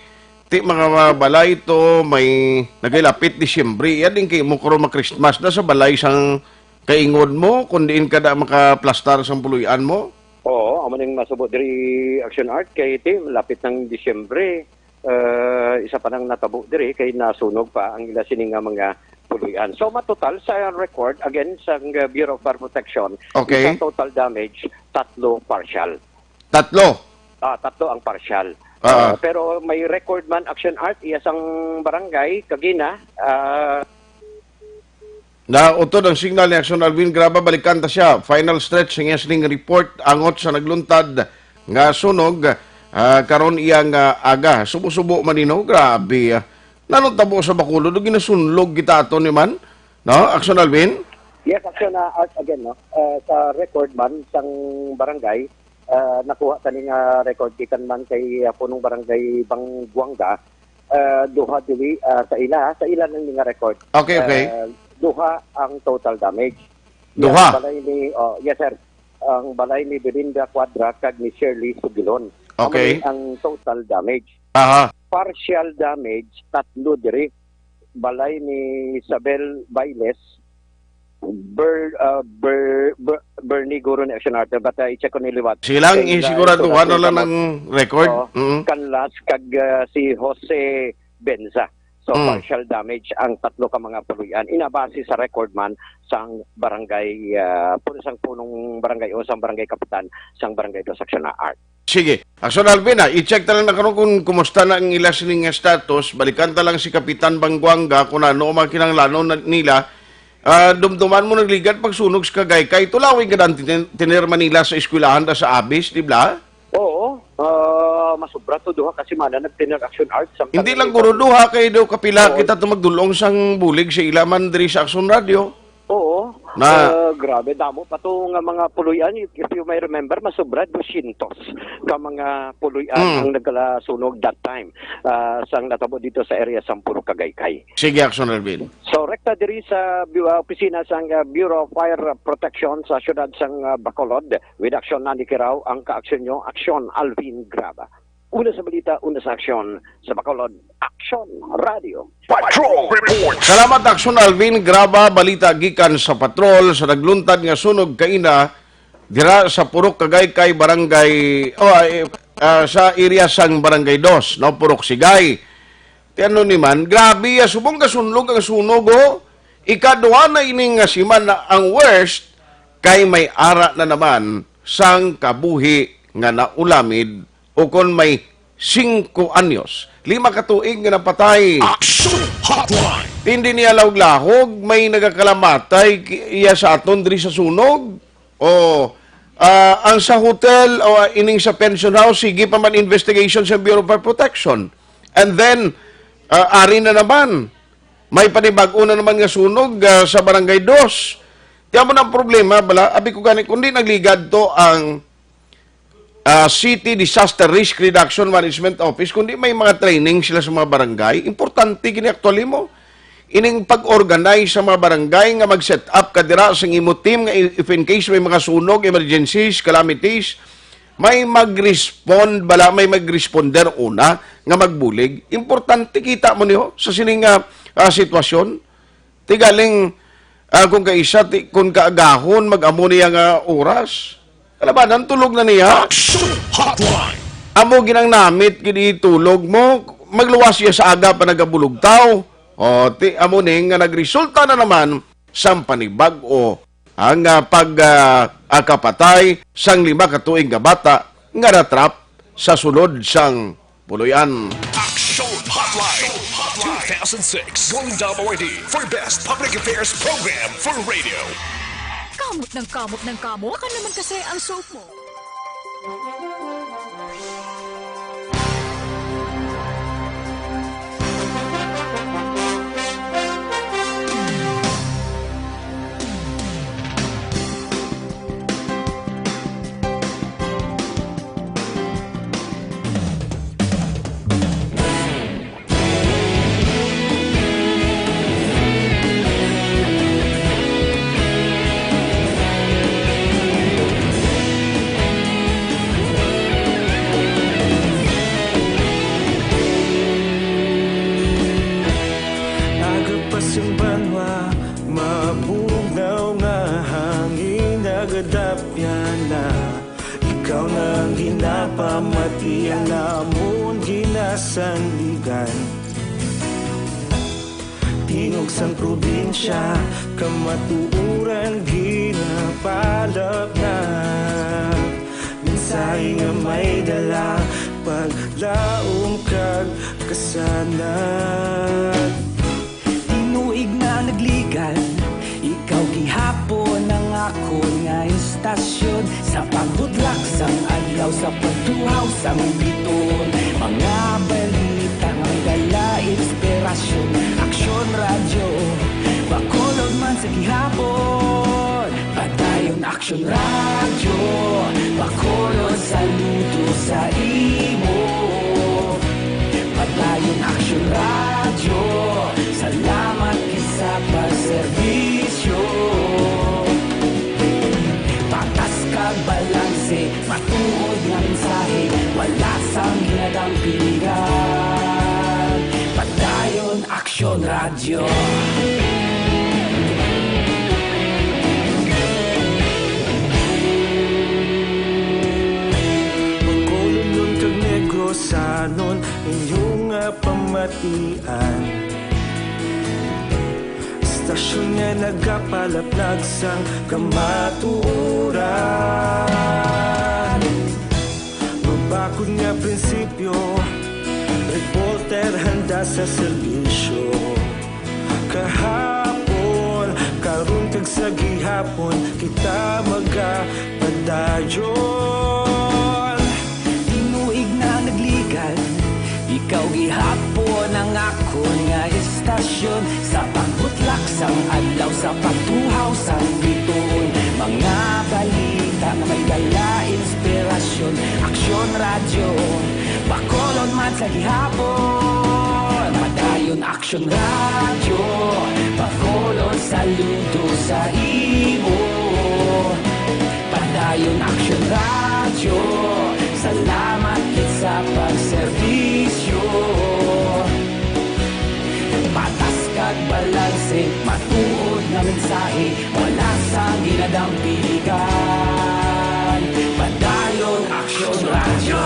Ti mga balay to, may nagilapit Disyembre. Iya din kay mo karon ma-Christmas na sa balay sang kaingod mo, kung diin ka na makaplastar sang puloy-an mo. Oo, amo ning masubo diri, Action Art, kay ti lapit ng Disyembre, eh, isa pa nang natabo diri kay nasunog pa ang ila sini nga mga puloy-an. So, matotal sa record, again, sa Bureau of Fire Protection, Okay. isa total damage, tatlo partial. Tatlo? Ah, tatlo ang partial. Ah. Eh, pero may record man, Action Art, iya sang barangay, kagina, ah, Nautod ang signal ni Action Alvin Graba, balikan ta siya. Final stretch ang iya sining report angot sa nagluntad nga sunog, ah, karon iya nga aga. Subo-subo man, no? Grabe, ah. Nanong tabo sa Bacolod, ginasunlog kita ato ni man, no? Action Alvin? Yes, Action, ah, Art, again, no? Eh, sa record man sang barangay, ah, nakuha tani nga record gikan man kay, ah, punong barangay Bangguanga, ah, duha dili, ah, sa ila, ha? Sa ila nang mga record. Okay, okay. Ah, duha ang total damage. Duha? Ang balay ni, oh, yes, sir. Ang balay ni Belinda Cuadra kag ni Shirley Sugilon. Okay. Amo ni ang total damage. Aha. Partial damage, tatlo diri. Balay ni Isabel Bailes, Ber-, ah, Ber-, Ber-, Bernie Guro ni Action Arthur, but, ah, i-check ko ni liwat. Silang Kay, ah, isiguraduhan ito na na lang si ng record. Oo. Mm. Canlas kag, ah, si Jose Benza. So, Mm. partial damage ang tatlo ka mga puloy-an. Inabase sa record man sang barangay, ah, pu-, sang punong barangay o sang barangay kapitan sang barangay Dos Action Art. Sige. Action Alvin, ah, i-check ta lang na karon kung kumusta na ang ila sining nga status. Balikan ta lang si Kapitan Bangguanga kung ano ang mga kinahanglanon na, nila. Ah, dumduman mo nagligad pagsunog sa Kagaykay. Tulawig nga daan tiner-, tiner man nila sa eskwelahan da sa Abis, di ba? Oo. Ah, masubra to, duha ka semana nagtiner, Action Art, sa Hindi lang Kagaykay. Guro duha, kay daw kapila Oo. kita to magdulong sang bulig sa ila man diri sa Action Radio. Oo. Na Ah, grabe, damo pa to nga mga puloy-an. If, if you may remember, masobra dosyentos ka mga puloy-an Mm. ang nagkalasunog that time, ah, sang natabo dito sa area sang Purok Kagaycay. Sige, Action Alvin. So, rekta diri sa bu-, ah, opisina sang, ah, Bureau of Fire Protection sa siyudad sang, ah, Bacolod, with Action Nani Kirao ang kaaksyon nyo, Action Alvin Graba. Una sa balita, una sa aksyon, sa Bacolod, Action Radio. Patrol Report. Salamat, Action Alvin. Graba, balita gikan sa patrol sa nagluntad nga sunog kaina dira sa Purok Kagaycay, Barangay, oh, ay, ah, sa area sang Barangay Dos, no? Purok Sigay. Ti ano ni man, grabe, ah, subong kasunlog ang sunog, oh. Ikaduha na ini nga semana ang worst, kay may ara na naman sang kabuhi nga naulamid ukon may singko anyos. Lima ka tuig nga napatay. Action Hotline. Hindi niya lahog-lahog, may nagakalamatay ki-, iya sa aton diri sa sunog. O, ah, ang sa hotel o, ah, ining sa pension house, sige pa man investigation sa Bureau of Fire Protection. And then, ah, ari na naman, may panibag-o na naman nga sunog, ah, sa Barangay Dos. Ti amo na ang problema, bala, abi ko gani, kundi nagligad to ang ah, City Disaster Risk Reduction Management Office, kundi may mga training sila sa mga barangay. Importante gini, actually, mo. Ining pag-organize sa mga barangay nga mag-set up ka dira sa imo team nga i-, if in case may mga sunog, emergencies, calamities, may mag-respond bala, may mag-responder una nga magbulig. Importante, kita mo niyo sa sining nga, ah, sitwasyon. Ti galing, ah, kung kaisa, ti, kung kaagahon, mag-amo niya nga oras. Kalabanan, tulog na niya. Action Hotline. Amo ginang namit gid tulog mo, magluwas siya sa aga pa nagabulog tao. O, ti, amo ni nga nagresulta na naman sang panibag-o ang, ah, pag, ah, ah, kapatay sang lima ka tuig nga bata nga natrap sa sulod sang Puloy-an. Action Hotline two thousand six Golden Dove Awardee for Best Public Affairs Program for Radio. Kamot ng kamot ng kamot, baka naman kasi ang soap mo. sandigan. Tingog sang probinsya, kamatuoran ginapalapnag. Mensahe nga may dala, paglaom kag kasanag. Tinuig nga nagligan, ikaw gihapon ang akon nga istasyon. Sa pagbutlak sang adlaw, sa pagtuhaw sang bituon, mga balita nga may dala inspirasyon. Aksyon Radyo, Bacolod man sa gihapon. Padayon Aksyon Radyo, Bacolod, saludo sa imo. Padayon Aksyon Radyo, salamat gid sa pagserbisyo. Patas kag balanse, matuod nga mensahe, wala sang ginadampigan. Padayon Aksyon Radyo. Bacolodnon kag Negrosanon, inyo nga pamatian. Istasyon nga nagapalapnag sang kamatuoran. Mabakod nga prinsipyo, reporter handa sa serbisyo. Kahapon, karon kag sa gihapon, kita magapadayon. Tinuig na nagligan, ikaw gihapon ang akon nga istasyon. Sa pagbutlak sang adlaw, sa pagtuhaw sang bituon, mga balita nga may dala inspirasyon. Aksyon Radyo, Bacolod man sa gihapon. Padayon Aksyon Radyo, Bacolod, saludo sa imo. Padayon Aksyon Radyo, salamat gid sa pagserbisyo. Patas kag balanse, matuod nga mensahe, wala sang ginadampigan. Padayon Aksyon Radyo.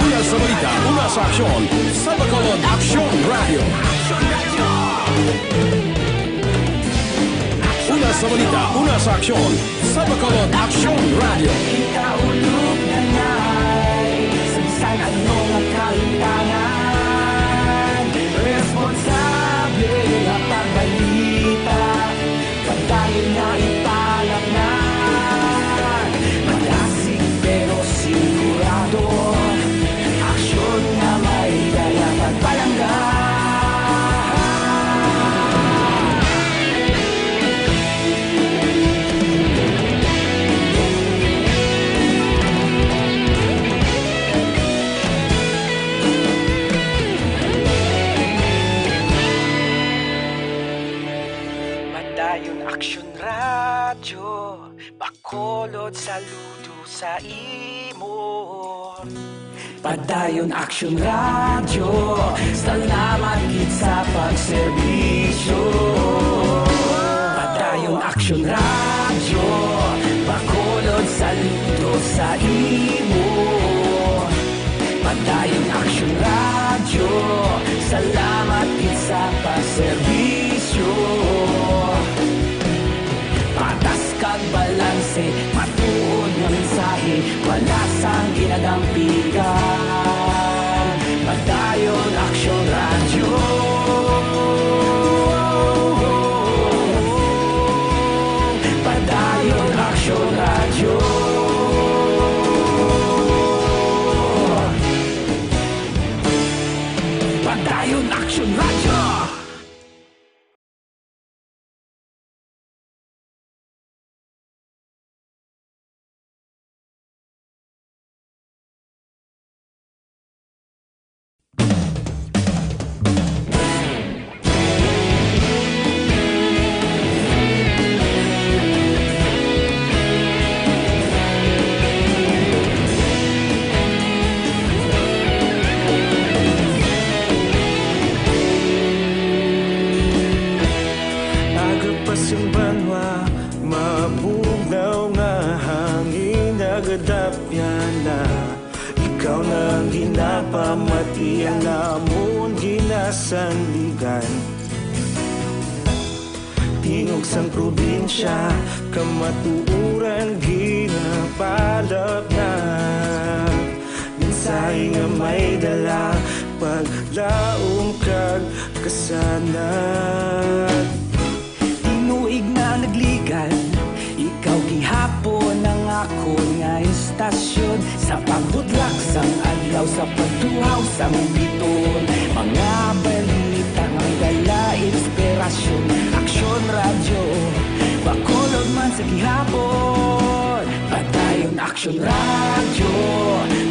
Una sa balita, una sa aksyon, sa Bacolod Aksyon Radyo. Una sa balita, una sa aksyon, sa Bacolod Aksyon Radyo. Kita ulog na ngay, sa bisan ano nga kahimtangan, responsable nga pagbalita, padayon nga ipalapngan. Madasig pero sigurado, aksyon nga may dala pagpalangga. Padayon Aksyon Radyo, Bacolod, saludo sa imo. Padayon Aksyon Radyo, salamat gid sa pagserbisyo. Padayon Aksyon Radyo, Bacolod, saludo sa imo. Padayon Aksyon Radyo, salamat gid sa pagserbisyo. Patas kag balanse, matuod nga mensahe, wala sang ginadampigan. Padayon Aksyon Radyo. Padayon Aksyon Radyo. Padayon Aksyon Radyo. Ikaw na ang ginapamati, ang amon ginasandigan. Tingog sang probinsya, kamatuoran ginapalapnag. Mensahe nga may dala, paglaom kag kasanag. Tinuig na nagligad, ikaw gihapon ang akon nga istasyon. Sa pagbutlak sang adlaw, sa pagtuhaw sang bituon, mga balita nga may dala inspirasyon. Aksyon Radyo, Bacolod man sa gihapon. Padayon Aksyon Radyo,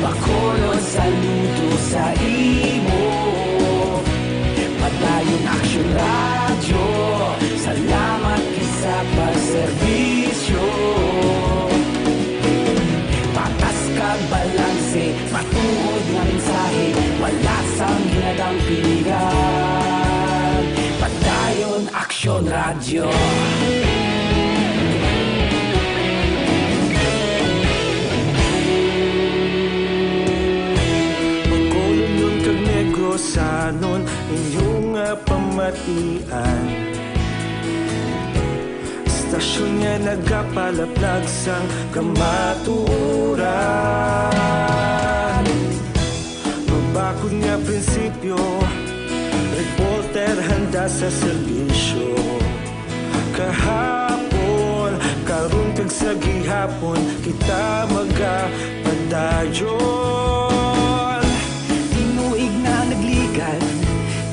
Bacolod, saludo sa imo. Padayon Aksyon Radyo, salamat gid sa pagserbisyo. Patas kag balanse, matuod nga mensahe, wala sang ginadampigan. Padayon Aksyon Radyo. Bacolodnon kag Negrosanon, inyo nga pamatian. Istasyon nga nagapalaplag sang kamatuoran. Mabakod nga prinsipyo, reporter handa sa serbisyo. Kahapon, karon, kag sa gihapon, kita magapadayon. Tinuig na nagligad,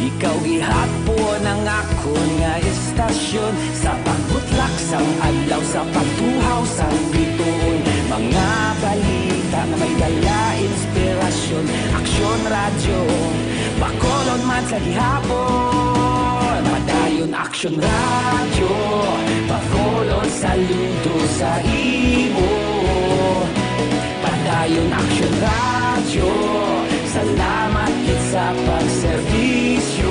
ikaw gihapon ang akon nga istasyon. Sa pagbutlak sang adlaw, sa pagtuhaw sang bituon, mga balita nga may dala inspirasyon. Aksyon Radyo, Bacolod man sa gihapon. Padayon Aksyon Radyo, Bacolod, saludo sa imo. Padayon Aksyon Radyo, salamat gid sa pagserbisyo.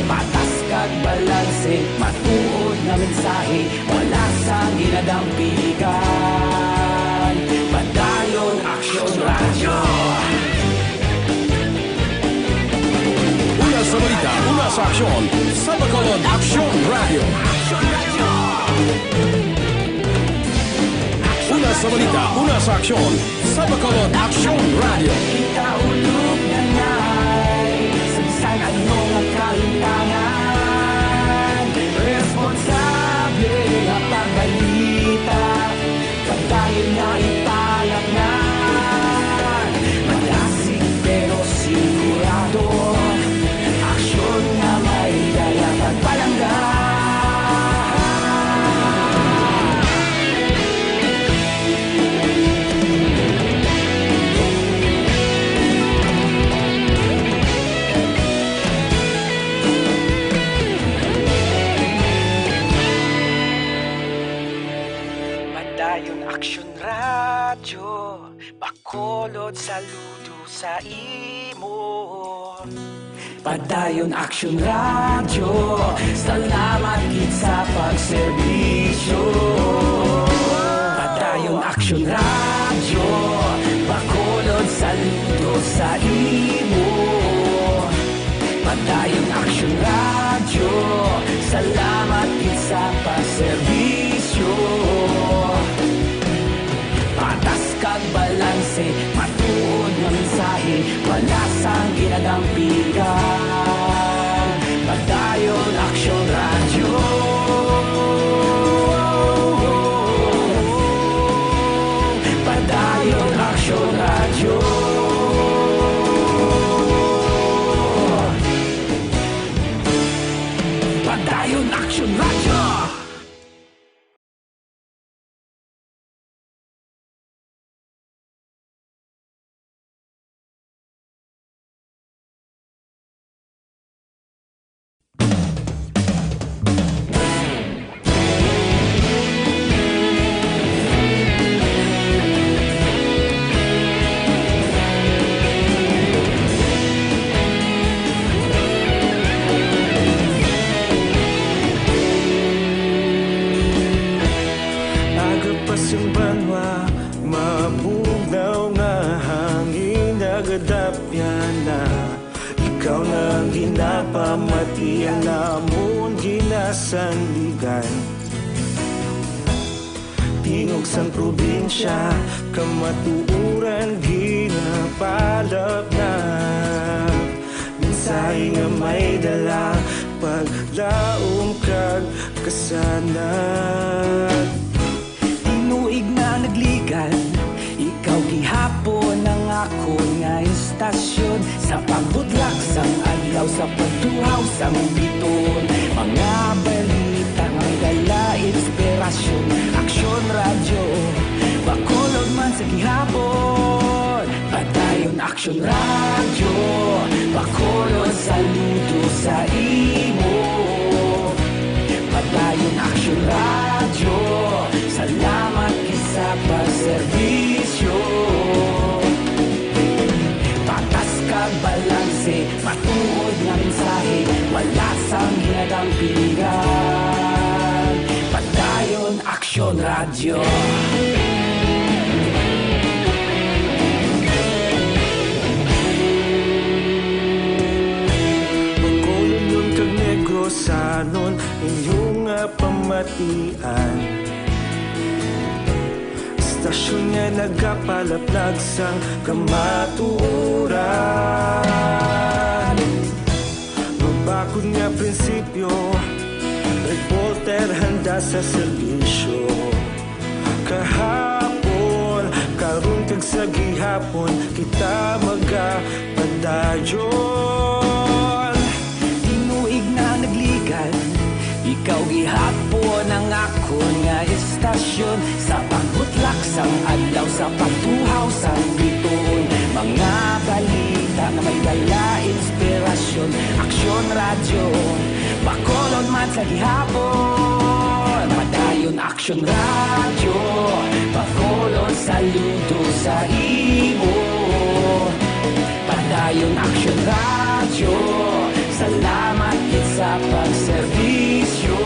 Patas kag balanse, matuod nga mensahe, wala sang ginadampigan. Padayon Aksyon Radyo. Una sa balita, una sa aksyon, sa Bacolod Aksyon Radyo. Una sa balita, una sa aksyon, sa Bacolod Aksyon Radyo. Kita ulog na nay, sa bisan ano nga kahimtangan, responsable nga pagbalita. Padayon na ipalapngan, malasig pero sigurado. Aksyon nga may dala pagpalangga. Padayon Aksyon Radyo, Bacolod, saludo sa imo. Padayon Aksyon Radyo, salamat gid sa pagserbisyo. Padayon Aksyon Radyo, Bacolod, saludo sa imo. Padayon Aksyon Radyo, salamat gid sa pagserbisyo. Patas kag balanse, matuod nga mensahe, wala sang ginadampigan. Padayon Aksyon Radyo. Padayon Aksyon Radyo. Padayon Aksyon Radyo. Iya namon ginasandigan. Tingog sang probinsya, kamatuoran ginapalapnap. Mensahe nga may dala, paglaom kag kasanag. Tinuig na nagligan, ikaw gihapon ang akon nga istasyon. Sa pagbutlak sang adlaw, sa pagtuhaw sang bituon, mga balita nga may dala inspirasyon. Aksyon Radyo, Bacolod man sa gihapon. Padayon Aksyon Radyo, Bacolod, saludo sa imo. Padayon Aksyon Radyo, salamat gid sa pagserbisyo. Patas kag balanse, matuod nga mensahe, wala sang ginadampigan. Padayon Aksyon Radyo. Bacolodnon kag Negrosanon, inyo nga pamatian. Istasyon nga nagapalaplag sang kamatuoran. Mabakod nga prinsipyo, reporter handa sa serbisyo. Kahapon, karon kag sa gihapon, kita magapadayon. Tinuig na nagligan, ikaw gihapon ang akon nga istasyon. Sa pagbutlak sang adlaw, sa pagtuhaw sang bituon, mga balita nga may dala inspirasyon. Aksyon Radyo, Bacolod man sa gihapon. Padayon Aksyon Radyo, Bacolod, saludo sa imo. Padayon Aksyon Radyo, salamat gid sa pagserbisyo.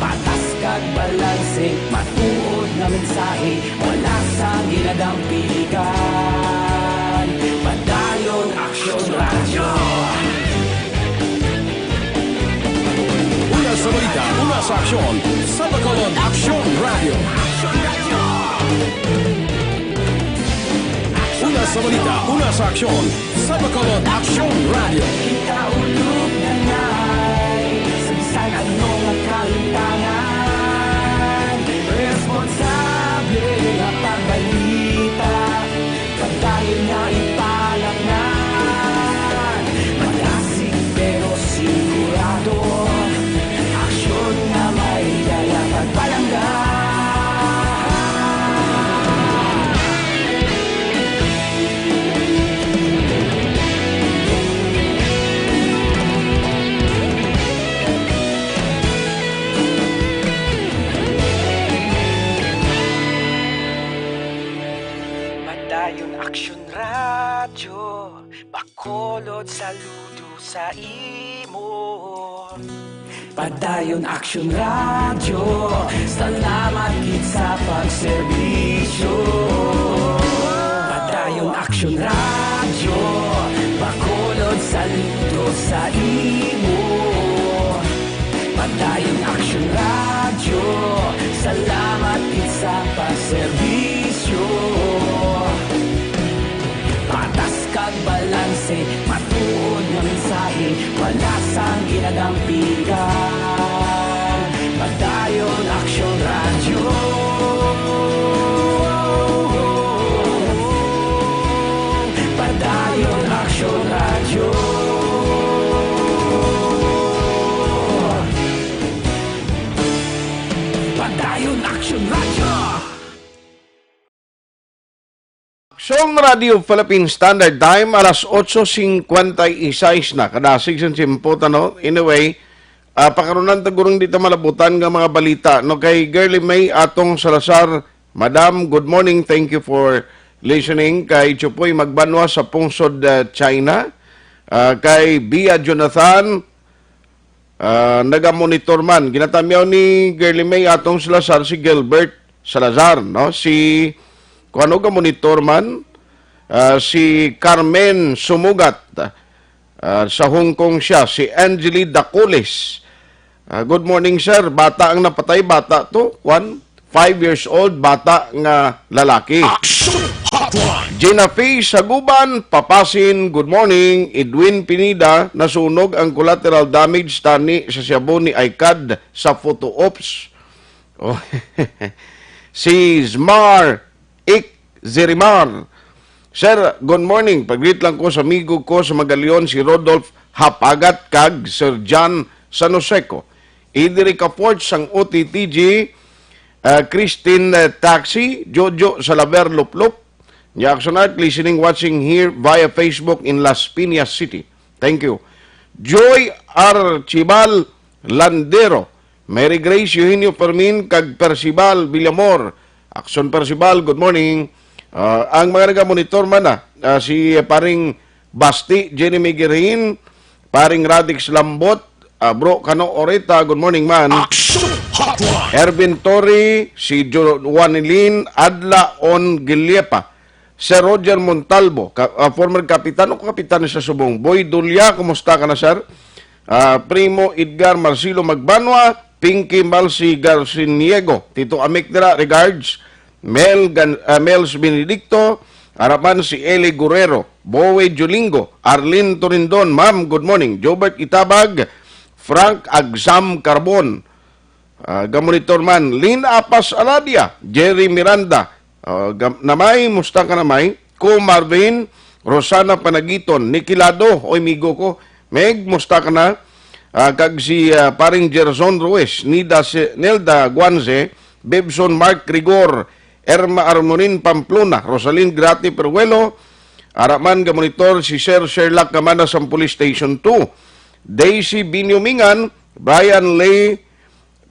Patas kag balanse, matuod nga mensahe, wala sang ginadampigan. Padayon Aksyon Radyo. Una sa balita, una sa aksyon, sa Bacolod Aksyon Radyo. Una sa balita, una sa aksyon, sa Bacolod Aksyon Radyo. Kita ulog na ngay, sa bisan ano nga kalimtangan, responsable nga pagbalita, padayon nga ipalapnan. Malasig pero sigurado, aksyon nga may dala pagpalangga. Padayon Aksyon Radyo, Bacolod, saludo sa imo. Padayon Aksyon Radyo, salamat gid sa pagserbisyo. Padayon Aksyon Radyo, Bacolod, saludo sa imo. Padayon Aksyon Radyo, salamat gid sa pagserbisyo. Patas kag balanse, matuod nga mensahe, wala sang ginadampigan. Padayon Aksyon Radyo. Padayon Aksyon Radyo. Padayon Aksyon Radyo. Aksyon Radio Philippine Standard Time, alas otso cincuenta y seis na. Kadasig sa tiyempo ta, no? Anyway, ah, pakarunan ta gurong di ta malabutan nga mga balita, no? Kay Girlie May Atong Salazar, Madam, good morning. Thank you for listening. Kay Chupoy Magbanwa sa Pungsod, ah, China. Ah, kay Bia Jonathan, ah, nagamonitor man. Ginatamyaw ni Girlie May Atong Salazar si Gilbert Salazar, no? Si, kung ano, gamonitor man, ah, si Carmen Sumugat. Ah, sa Hong Kong siya, si Angeli Dacoles. Ah, "Good morning, sir. Bata ang napatay, bata to. Kwan, five years old, bata nga lalaki." Action Hotline! Gina Fee Saguban, Papasin, "Good morning. Edwin Pineda, nasunog ang collateral damage tani sa shabu ni Icad sa photo ops." Oh. Si Zmar Ik Zerimar. "Sir, good morning. Pag-greet lang ko sa amigo ko sa Magalion, si Rodolph Hapagat, kag Sir John Sanoseco. Idiri ka Fort sang O T T G, ah, Christine, eh, Taxi, Jojo Salaver Luplop. Jackson Art, listening, watching here via Facebook in Las Piñas City. Thank you." Joy Archibal Landero, Mary Grace Eugenio Fermin, kag Percival Villamor. Action Percival, good morning. Ah, ang mga nagamonitor man na, ah, si paring Basti, Jenny Migirin, paring Radix Lambot, ah, Bro Kano Oreta, good morning man. Action Hotline! Ervin Torre, si Jo-, Juanilin Adla On Giliepa, Sir Roger Montalvo, ka-, ah, former kapitan o kapitan sa Subong. Boy Dulia, kumusta ka na, sir? Ah, Primo Edgar Marcelo Magbanwa, Pinky Malsi Garciniego, Tito Amik dira, regards. Mel Gan-, ah, Mels Benedicto, ara man si Eli Guerrero, Boy Julingo, Arlene Torindon, ma'am, good morning. Jobert Itabag, Frank Agsam Carbon, ah, gamonitor man. Lynn Apas Aladia, Jerry Miranda, ah, gam-, Namay, musta ka, Namay? Ko Marvin, Rosana Panagiton, Nikilado, oy, migo ko. Meg, musta ka na? Ah, kag si, ah, paring Gerson Ruiz, Nida Se-, Nelda Guanze, Bebson Mark Rigor, Erma Armonin Pamplona, Rosalyn Grati Peruelo, ara man gamonitor si Sir Sherlock Kamana sang Police Station two, Daisy Binyo Mingan, Brian Lay,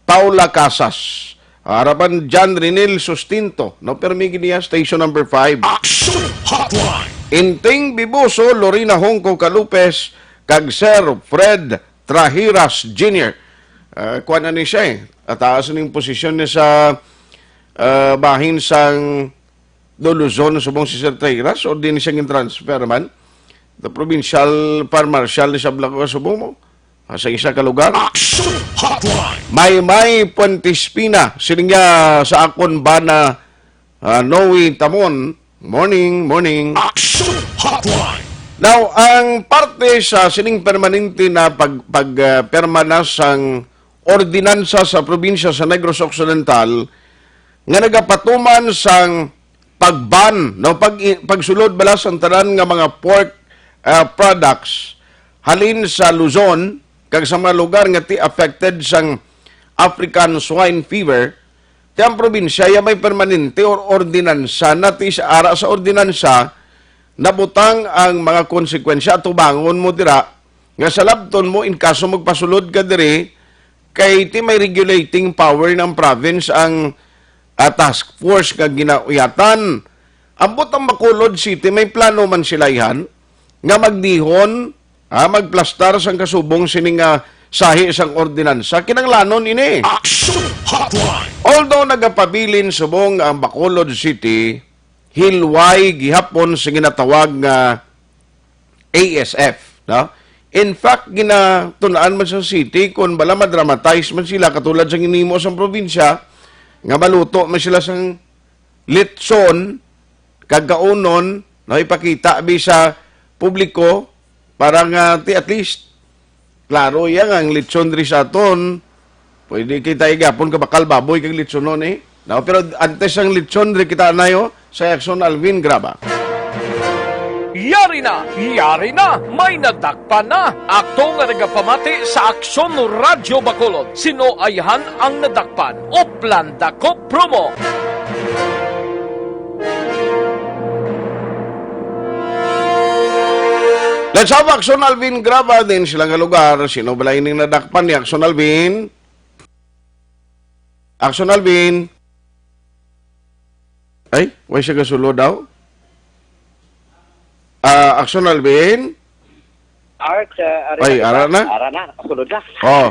Paula Casas, ara man John Renel Sustinto, no, permi gid niya, station number five. Action Hotline! Inting Bibuso, Lorena Hongco Calupes, kag Sir Fred Trahiras Junior. Ah, kuwan na ni siya, eh. Ataas ning posisyon niya sa, ah, bahin sang do Luzon subong si Sir Trahiras, o din siya gin-transfer man? The provincial, par marshal ni sa Blanco subong mo? Ah, sa isa ka lugar? Action Hotline! Maymay Puentespina, siling niya sa akon bana, ah, Noe Tamon. Morning, morning. Action Hotline! Now, ang parte sa sining permanente na pag, pag, ah, permana sang ordinansa sa probinsya sa Negros Occidental nga nagapatuman sang pag-ban, no, pag, pagsulod bala sang tanan nga mga pork, ah, products halin sa Luzon kag sa mga lugar nga ti affected sang African swine fever, ti ang probinsya ya may permanente or ordinansa na ti sa ara sa ordinansa nabutang ang mga konsekwensya. Atubangon mo dira nga salabton mo in kaso magpasulod ka diri, kay ti may regulating power ng province ang, ah, task force nga ginauyatan. Ambot ang Bacolod City, may plano man sila, ihan, nga magdihon, ah, magplastar sang kasubong sini nga sahi sang ordinansa. Kinahanglanon ini. Action Hotline! Although nagapabilin subong ang Bacolod City, hilway gihapon sa ginatawag nga A S F, no? In fact, ginatun-an man sa city kung bala madramatize man sila, katulad sa ginimo sa probinsya, nga maluto man sila sang litson kag kaunon, no, ipakita bi sa publiko para nga ti at least klaro iya nga ang litson diri sa aton, pwede kita igapon ka bakal baboy kag litsonon, eh. No? Pero antes ang litson, diri kita anayo sa Action Alvin Graba. Yari na! Yari na! May nadakpan na! Ato nga nagapamati sa Aksyon Radyo Bacolod, sino ayhan ang nadakpan? Uplan Dakop Promo! Let's have Action Alvin Graba din sila nga lugar. Sino bala ining nadakpan ni Action Alvin? Action Alvin? Ay, way siya gasulo daw? Ah, Action Alvin? Art, uh, Ay, ara na? Ara na, nakasulod na. Oh.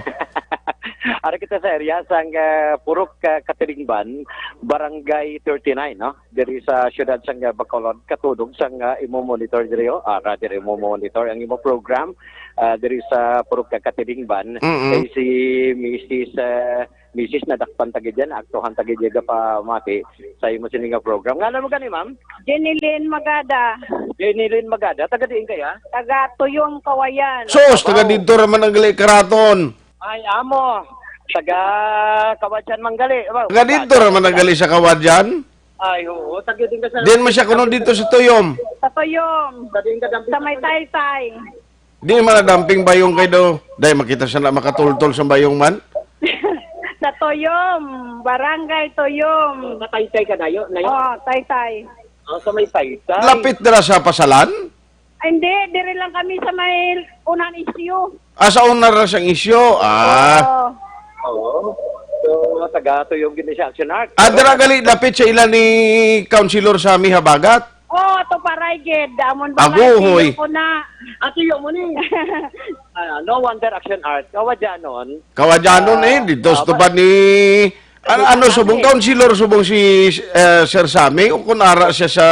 Ari kita sa area sang, ah, Purok, ah, Katilingban, Barangay thirty-nine, no? Diri sa siyudad sang, ah, Bacolod, katulog sang, ah, imo monitor diri, oh. Ah, diri imo monitor ang imo program, ah, diri sa Purok, ah, Katilingban. Mm-mm. Kay si Misis, ah, Misis, nadakpan ta gid yan, aktuhan ta gid yan, pamati sa imo sini nga program. Ngano mo gani, ma'am? Jenilyn Magada. Jenilyn Magada, taga diin kaya? Taga Tuyong, Kawayan. Sus, taga Wow. dito ra man ang gali karaton. Ay, amo. Taga Kawadyan man gali. Wow, Taga dito ra man ang gali sa Kawadyan. Ay, oo. Taga din ka sa Diyan mo siya kuno dito sa Tuyom. Sa Tuyom. Taga din ka damping Sa may Taytay. Di man na damping bayong kay do. Dahil makita siya na makatultol sa bayong man. Sa Tuyom. Barangay Tuyom. Sa Taytay ka dayo, na yun? Oh, Taytay. Oh, sa may Taytay. Lapit dira sa Pasalan? Ay, hindi. Diri lang kami sa may unang isyu. Ah, sa una ra sang isyu. Ah. Oo. Oo. So, taga Tuyong gid ni siya, Action Art. Ah, dira gali lapit sa ila ni Councilor Sammy Habagat. Oh, ato pa, Raygid. Amon ba Aguhoy. Ko na. Ato yung mo ni. Ah, no wonder, Action Art. Kawadyanon. Kawadyanon Ah, eh. Dito ah, sa tupad ni, ah, ano, Sammy. Subong, Councilor Subong si, eh, Sir Sammy o kung ara siya sa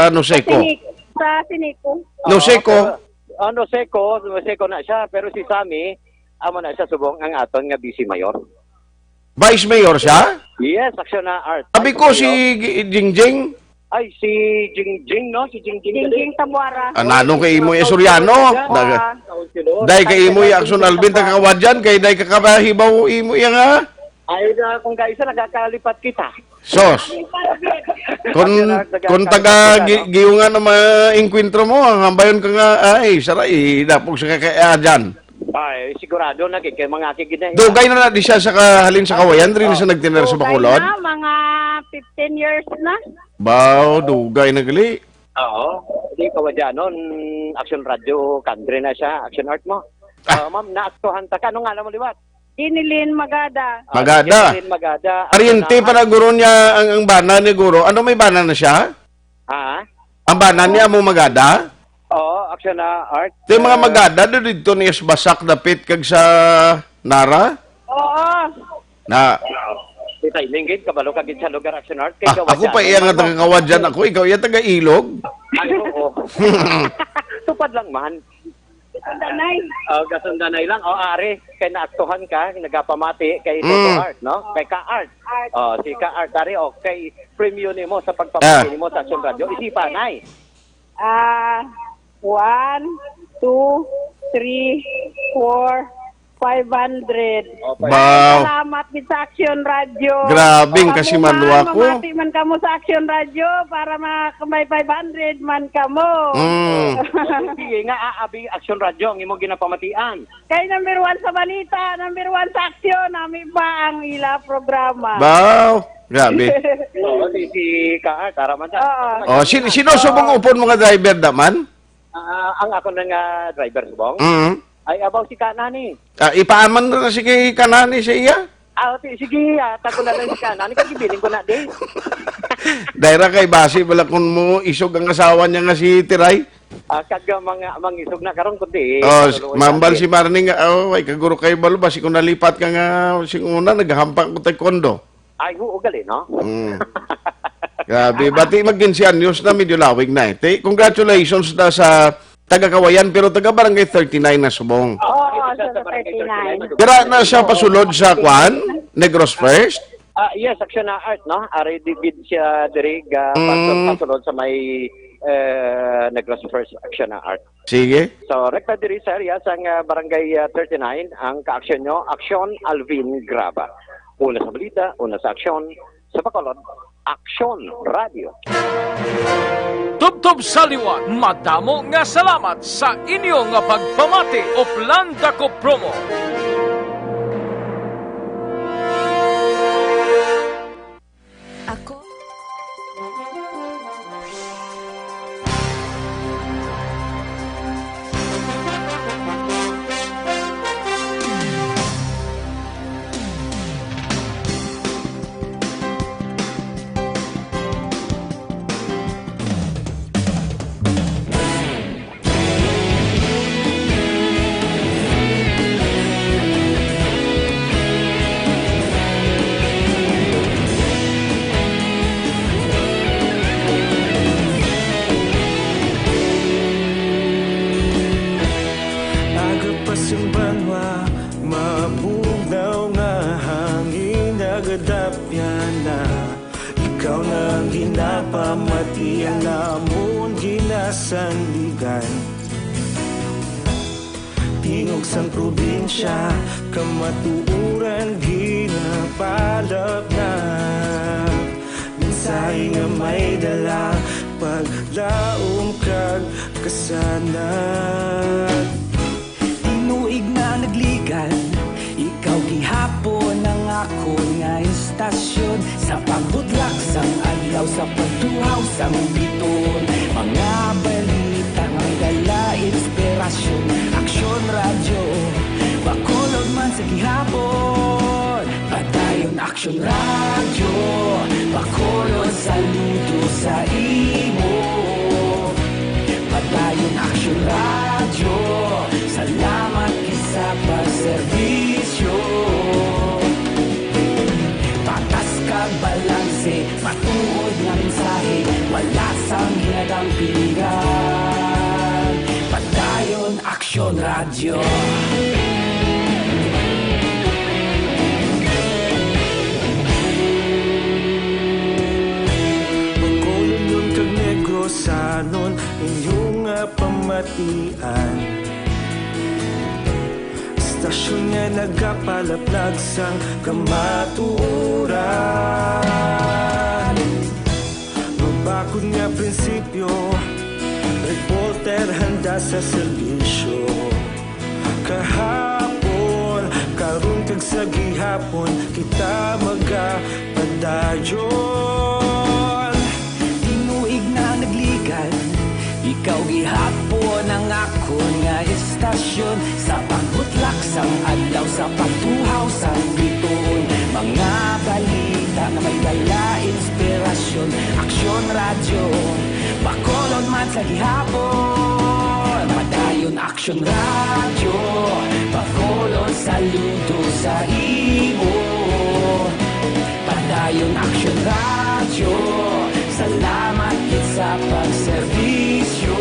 Noseco? Sinik-, sa Sinico. No, Oo, Seco. Pero, ano, Seco, Seco na siya, pero si Sammy, amo na siya subong ang aton nga vice mayor. Vice mayor siya? Yes, Action na Art. Sabi Vice ko si mayor. Gi-, Jingjing. Ay, si Jingjing, no? Si Jingjing Jingjing Tabuara. Ah, nanong kay imo iya Soriano? Councilor. Na, Councilor. Dai kay imo iya Action Alvin, taga Kawadyan, kay dai ka kabahibaw imo iya nga. Ay, na, kung kaisa, nagakalipat kita. Sos. Kun, Nagkakalipat kun kita. Taga Gi-, Giyungan ang mga engkwentro mo, ang hambayon ka nga, ay, saray, dapog sa kakaya dyan. Ay, sigurado na, kay, kay mga kigina. Dugay na na di siya sa kahalin sa Kawayan, rin siya nagtiner sa Dugay Bacolod. Na, mga fifteen years na. Baw, dugay na gali. Oo. Di Kawadyanon, Action Radio, country na siya, Action Art mo. Ah. Ah, ma'am, naaktuhan ta ka. Anong ngalan mo liwat? Dinilin Magada. Ah, Magada. Dinilin Magada. Pariente Action pa na Art. Guro niya ang, ang bana ni Guro. Ano may bana na siya? Ha? Ang bana niya mo Magada? Oo, Action na Art. Ito yung mga Eh, Magada, do dito ni Basak dapit kag sa Nara? Oo. Na. Si Timing gid, kabalo ka gid sa lugar, Action Art. Kay Ah, Kawadyan ako pa iya nga naman, taga Kawadyan no? Ako, ikaw iya taga Ilog. Ay, oo. Tupad lang man. Sundanay. Oh, gasundanay lang. Oh, ari, kay naaktuhan ka, nagapamati kay Mm. Toto Art, no? Kay Ka Art. Art. Oh, si Ka Art, ari, oh, kay premyo nimo sa pagpamati Ah. nimo sa Action Radio. Isipanay. Ah, one, two, three, four, five hundred. Oh, Wow. Salamat gid sa Action Radio. Grabing Kamo kasimanwa man, ko. Mamati man kamo sa Action Radio para ma-, may five hundred man kamo. Mm. Sige nga, aabi Action Radio ang imo ginapamatian. Kay number one sa balita, number one sa aksyon, nami ba ang ila programa? Wow, grabe. Oo, si, si Ka Art, ara man sa Oo. Oh, sin-, sino subong upon mga driver naman? Ah, ang ako na nga driver subong? Mm. Ay, abaw si Kanani. Ah, ipaaman na si kay Kanani sa iya? Ah, ti-, sige, ah, tako na lang si Kanani. Kay gibiling ko na, di. Dahil ra kay basi wala kun mo isog ang asawa niya nga si Tiray. Ah, kag, ah, mga, mangisog na karon kundi, Oh, s-, mambal si Marning nga, oh, ay, kaguro kay balo, basi kung nalipat ka nga, sing una, naghampang ko taekwondo. Ay, oo, gali, no? Mm. Grabe, bati mag quince anyos na, medyo lawig na eh. Te, congratulations na sa taga Kawayan, pero taga Barangay thirty-nine na subong. Oo, sa thirty-nine. Dira na siya pasulod sa kwan, Negros First? Ah, yes, Action na Art, no? Ari di gid siya diri ga Mm. pasulod sa may, eh, Negros First Action na Art. Sige. So, rekta diri sa area sang, ah, Barangay, ah, thirty-nine, ang kaaksyon nyo, Aksyon Alvin Graba. Una sa balita, una sa aksyon, sa Bacolod, Aksyon Radio. Tubtob sa liwat, madamo nga salamat sa inyo nga pagpamati. Uplan Dako Promo. Ako. Ikaw na ang ginapamati, ang namon ginasandigan. Tingog sang probinsya, kamatuoran ginapalapnap. Mensahe nga may dala, paglaom kag kasanag. Tinuig na nagligan, ikaw gihapon ang akon nga istasyon. Sa pagbutlak sang adlaw, sa pagtuhaw sang bituon, mga balita nga may dala inspirasyon. Aksyon Radyo, Bacolod man sa gihapon. Padayon Aksyon Radyo, Bacolod, saludo sa imo. Padayon Aksyon Radyo, salamat gid sa pagserbisyo. Patas kag balanse, matuod nga mensahe, wala sang ginadampigan. Padayon Aksyon Radyo. Bacolodnon kag Negrosanon, inyo nga pamatian. Istasyon nga nagapalaplag sang kamatuoran. Mabakod nga prinsipyo, reporter handa sa serbisyo. Kahapon, karon, kag sa gihapon, kita magapadayon. Tinuig na nagligan, ikaw gihapon ang akon nga istasyon. Sa pagbutlak sang adlaw, sa pagtuhaw sang bituon, mga balita nga may dala inspirasyon. Aksyon Radyo, Bacolod man sa gihapon. Padayon Aksyon Radyo, Bacolod, saludo sa imo. Padayon Aksyon Radyo, salamat gid sa pagserbisyo.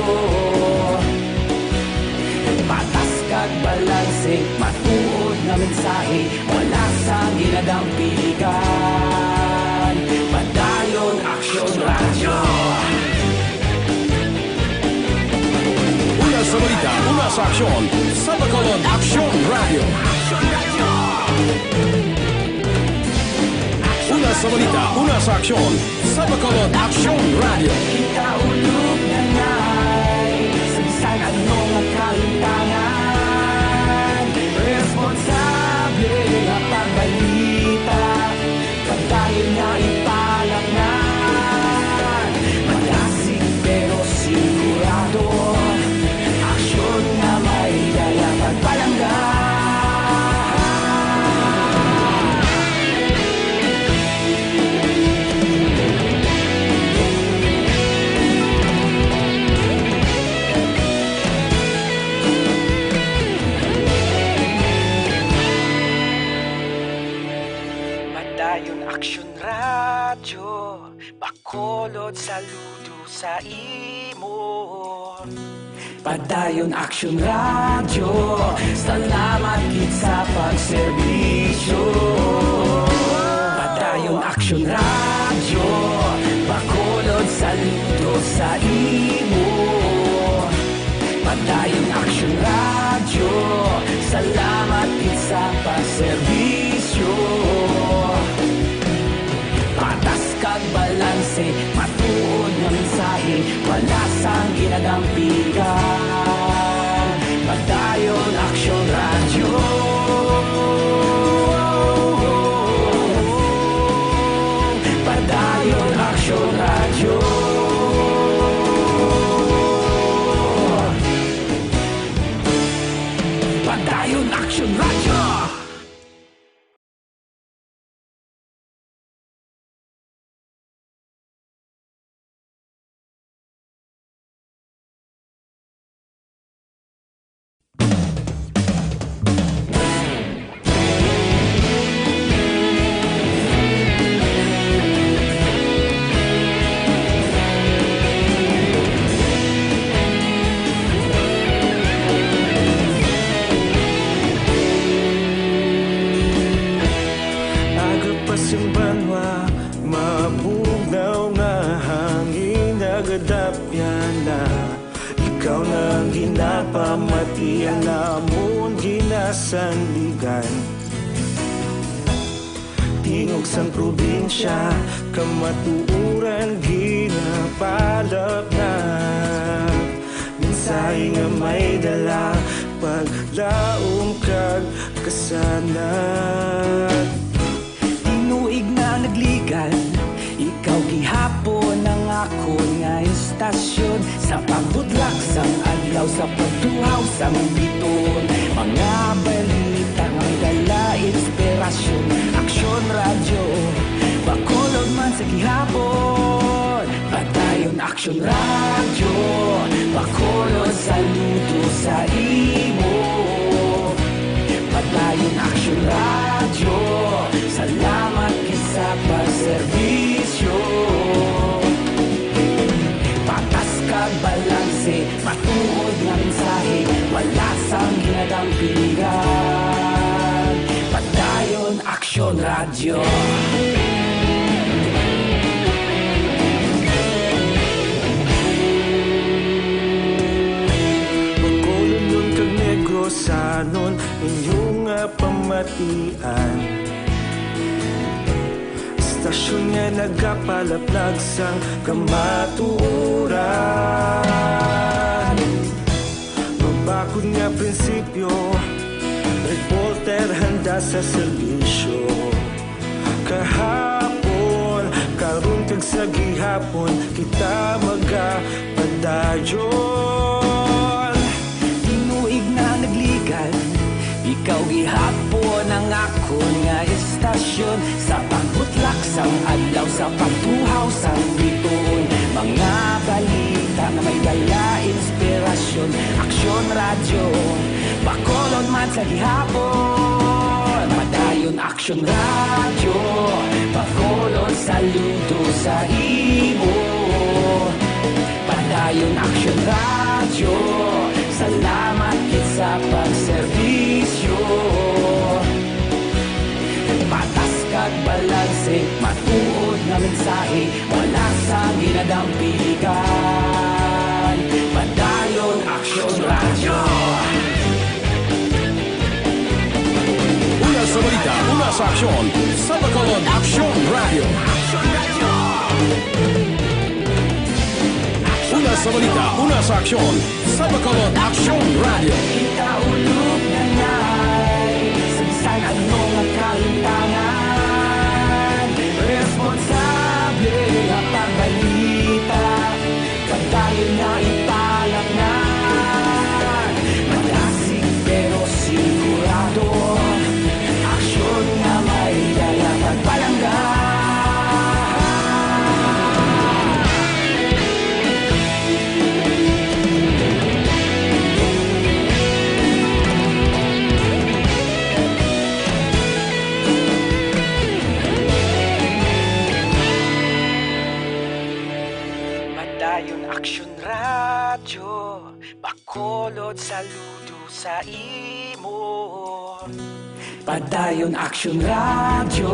Patas kag balanse, matuod nga mensahe, wala sang ginadampigan. Padayon Aksyon Radyo. Una sa balita, una sa aksyon, sa Bacolod Aksyon Radyo. Una sa balita, una sa aksyon, sa Bacolod Aksyon Radyo. Kita ulog na ngay, sa bisan ano nga kalimtangan, responsable nga pagbalita. Padayon nga ipalapnan, madasig pero sigurado, aksyon nga may dala pagpalangga. Padayon Aksyon Radyo, Bacolod, saludo sa imo. Padayon Aksyon Radyo, salamat gid sa pagserbisyo. Padayon Aksyon Radyo, Bacolod, saludo sa imo. Padayon Aksyon Radyo, salamat gid sa pagserbisyo. Patas kag balanse, matuod nga mensahe, wala sang ginadampigan. Padayon Aksyon Radyo. Padayon Aksyon Radyo. Padayon Aksyon Radyo. Pamatian namon ginasandigan, tingog sang probinsya, kamatuoran ginapalapnag. Mensahe nga may dala, paglaom kag kasanag. Tinuig na nagligan, ikaw gihapon ang akon nga istasyon. Sa pagbutlak sang adlaw, sa pagtuhaw sang bituon, mga balita nga may dala inspirasyon. Aksyon Radyo, Bacolod man sa gihapon. Padayon Aksyon Radyo, Bacolod, saludo sa imo. Padayon Aksyon Radyo, salamat gid sa pagserbisyo. Patas kag balanse, matuod nga mensahe, wala sang ginadampigan. Padayon Aksyon Radyo. Bacolodnon kag Negrosanon, inyo nga pamatian. Istasyon nga nagapalaplag sang kamatuoran. Mabakod nga prinsipyo, reporter handa sa serbisyo. Kahapon, karon kag sa gihapon, kita magapadayon. Tinuig na nagligan, ikaw gihapon ang akon nga istasyon. Sa pagbutlak sang adlaw, sa pagtuhaw sang bituon, mga balita nga may dala inspirasyon. Aksyon Radyo, Bacolod man sa gihapon. Padayon Aksyon Radyo, Bacolod, saludo sa imo. Padayon Aksyon Radyo, salamat gid sa pagserbisyo. Patas kag balanse, matuod nga mensahe, wala sang ginadampigan. Padayon Aksyon Radyo. Una sa balita, una sa aksyon, sa Bacolod Aksyon Radyo. Una sa balita, una sa aksyon, sa Bacolod Aksyon Radyo. Kita ulog na nay, sa bisan ano nga kalimtangan, responsable nga pagbalita, padayon na ipalapngan. Malasig pero sigurado, aksyon nga may dala pagpalangga. Padayon Aksyon Radyo, Bacolod, saludo sa imo. Padayon Aksyon Radyo,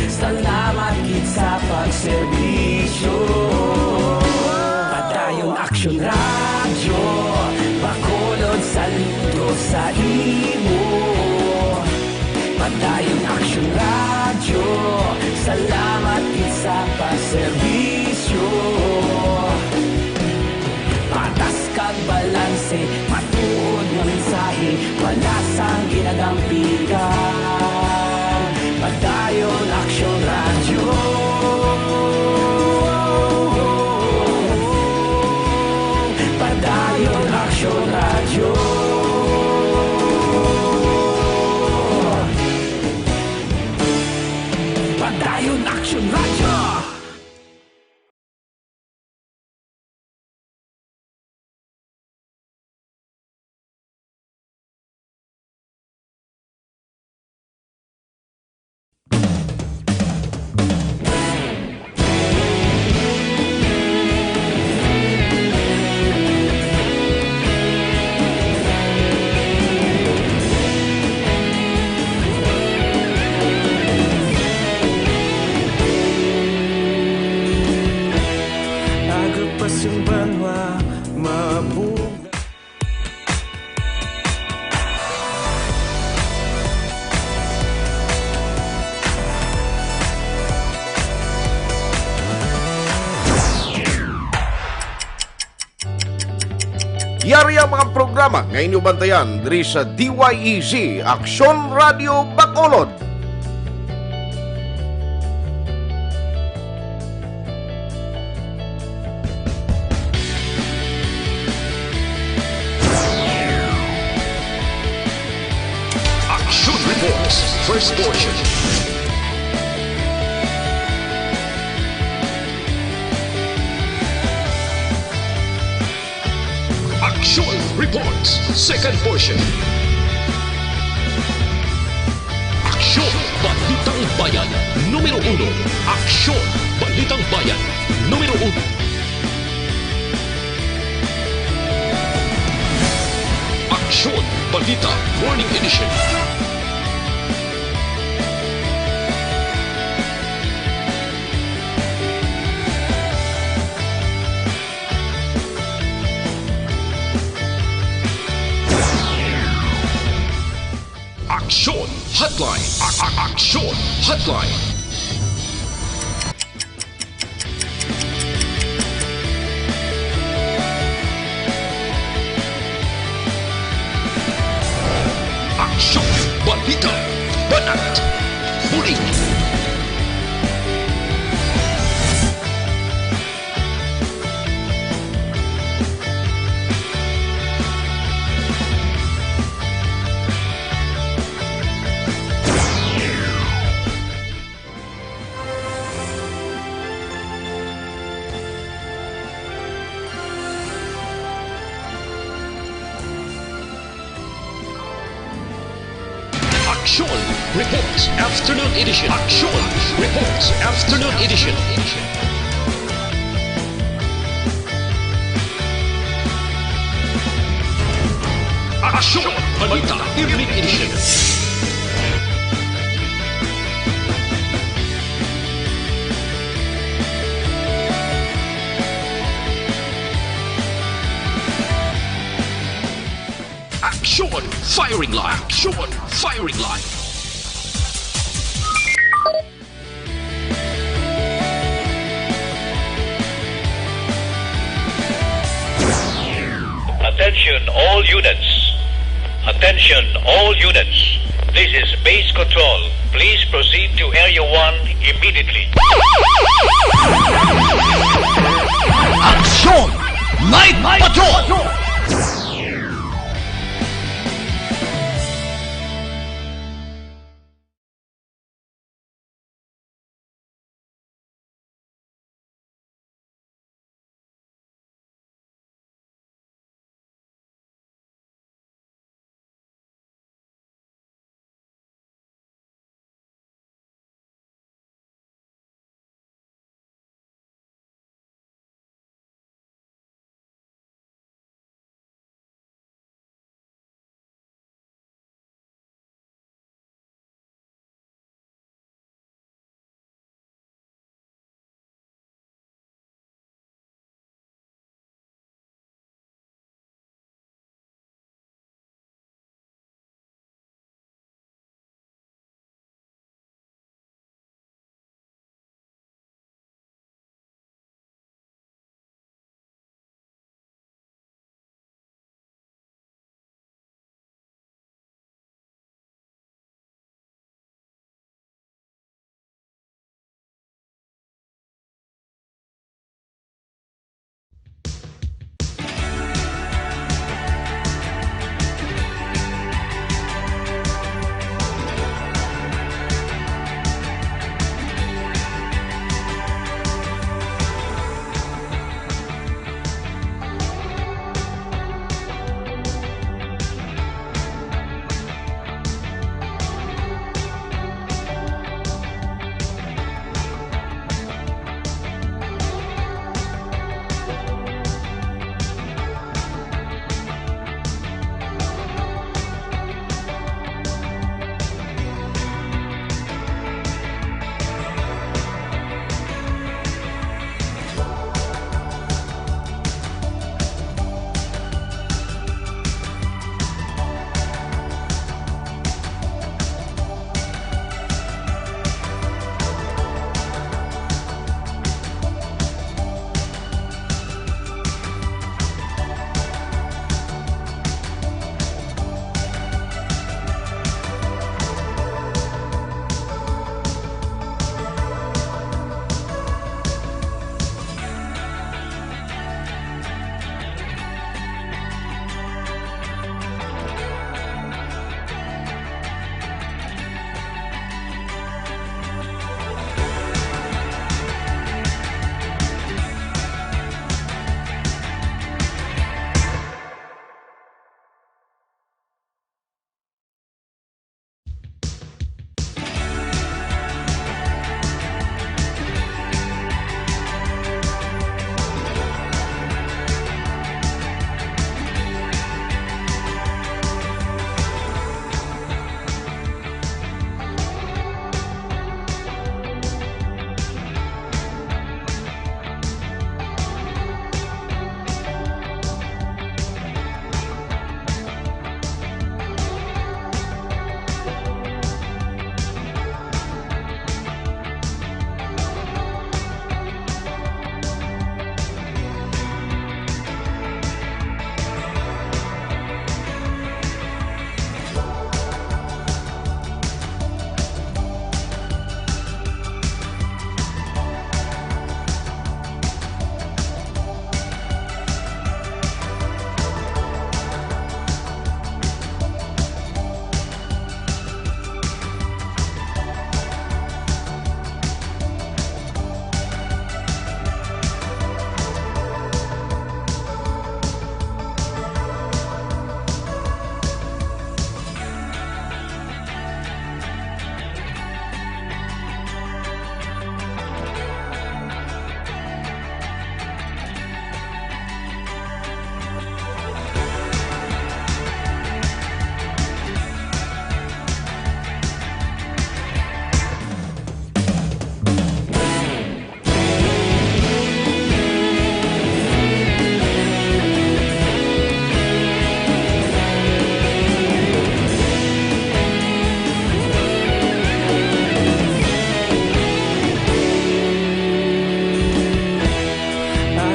salamat gid sa pagserbisyo. Padayon Aksyon Radyo, Bacolod, saludo sa imo. Padayon Aksyon Radyo, salamat gid sa pagserbisyo. Patas kag balanse, matuod nga mensahe, wala sang ginadampigan. Padayon Aksyon Radyo. Yari ang mga programa nga inyo bantayan diri sa D Y E Z, Aksyon Radio Bacolod. Action Reports, first portion. Action Reports, second portion. Aksyon, Balitang Bayan, numero uno. Aksyon, Balitang Bayan, numero uno. Aksyon, Balita, Morning Edition. Aksyon Hotline. A- a- Aksyon Hotline. Aksyon, balita, banat, bulig. Aksyon Reports Afternoon Edition. Aksyon Reports Afternoon Edition. Aksyon Balita Evening Edition. Aksyon Firing Line. Aksyon Firing Line. Attention all units. Attention all units. This is base control. Please proceed to Area one immediately. Aksyon! Night Patrol!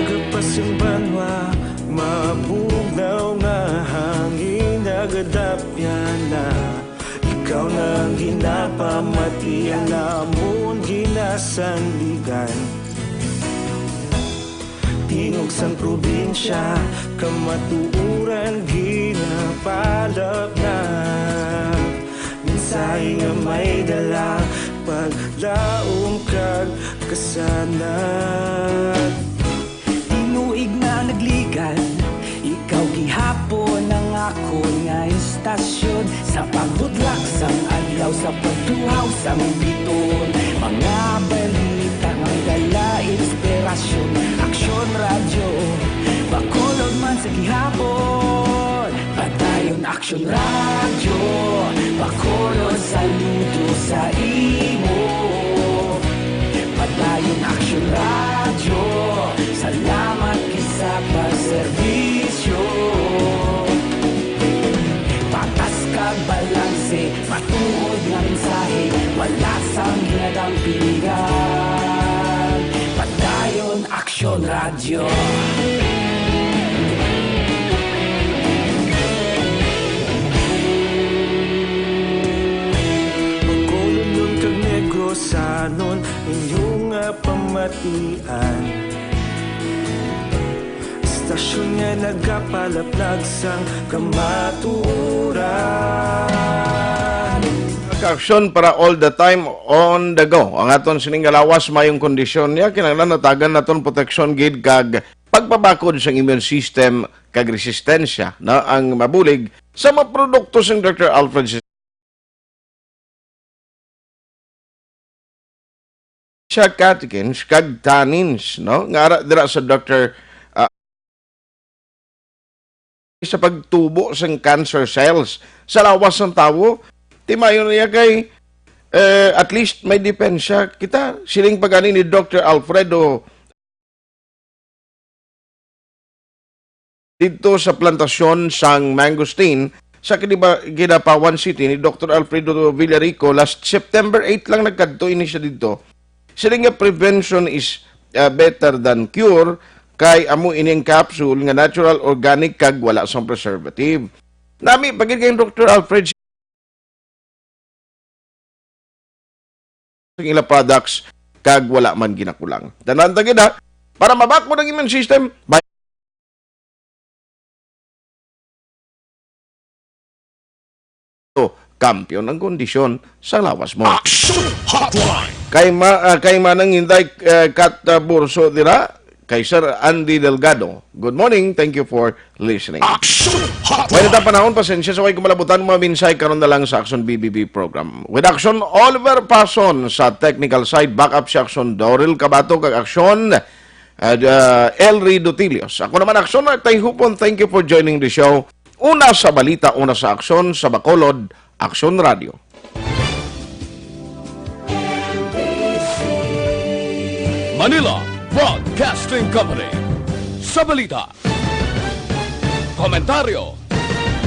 Kapas sang banwa, mabugnaw nga hangin nagadapyan na. Ikaw na ang ginapamati, ang amon ginasandigan. Tingog sang probinsya, kamatuoran ginapalapnap. Mensahe nga may dala, paglaom kag kasanag. Tinuig na nagligan, ikaw gihapon ang akon nga istasyon. Sa pagbudlak sang adlaw, sa pagtuhaw sang biton, mga balita nga may dala inspirasyon. Aksyon Radyo, Bacolod man sa gihapon. Padayon Aksyon Radyo, Bacolod, saludo sa imo. Padayon Aksyon Radyo, salamat gid sa pagserbisyo. Patas kag balanse, matuod nga mensahe, wala sang ginadampingan. Padayon Aksyon Radyo. Bacolodnon kag Negrosanon, inyo nga pamatian. Istasyon nga nagapalaplag sang kamatuoran. Aksyon para all the time on the go. Ang aton sining nga lawas, mayong kondisyon niya, kinahanglan natagan naton proteksyon gid kag pagpabakod sang immune system kag resistensya na ang mabulig sa mga produkto sang Doctor Alfred siya catechins kag tannins, no? Nga ara dira sa Doctor, ah, sa pagtubo sang cancer cells sa lawas sang tawo. Timayon niya kay, eh, at least may dipensya kita. Siling pa gani ni Doctor Alfredo didto sa plantasyon sang mangosteen sa Kiniba-, Kidapawan City ni Doctor Alfredo Villarico, last September eight lang nagkadto ini siya didto. Siling nga prevention is, uh, better than cure, kay amo ini ang capsule nga natural, organic, kag wala sang preservative. Nami pa gid kay Doctor Alfred sa ila products kag wala man ginakulang. Tanan ta gid, ha? Para mabakod ang immune system, may kampiyon ang kondisyon sa lawas mo. Action Hotline! Kay ma-, ah, kay Manang Inday, eh, Kat, ah, Burso dira, kay Sir Andy Delgado. Good morning. Thank you for listening. Action Hotline! May nata panahon, pasensya sa way kumalabutan, mga minsay karon na lang sa Action B B B program. With Action Oliver Pason sa technical side, backup si Action Doril Cabato, kag Action, uh, uh, Elry Dutilios. Ako naman, Action Art Tayhupon. Thank you for joining the show. Una sa balita, una sa aksyon, sa Bacolod, Aksyon Radio. Manila Broadcasting Company. Sa balita, komentaryo,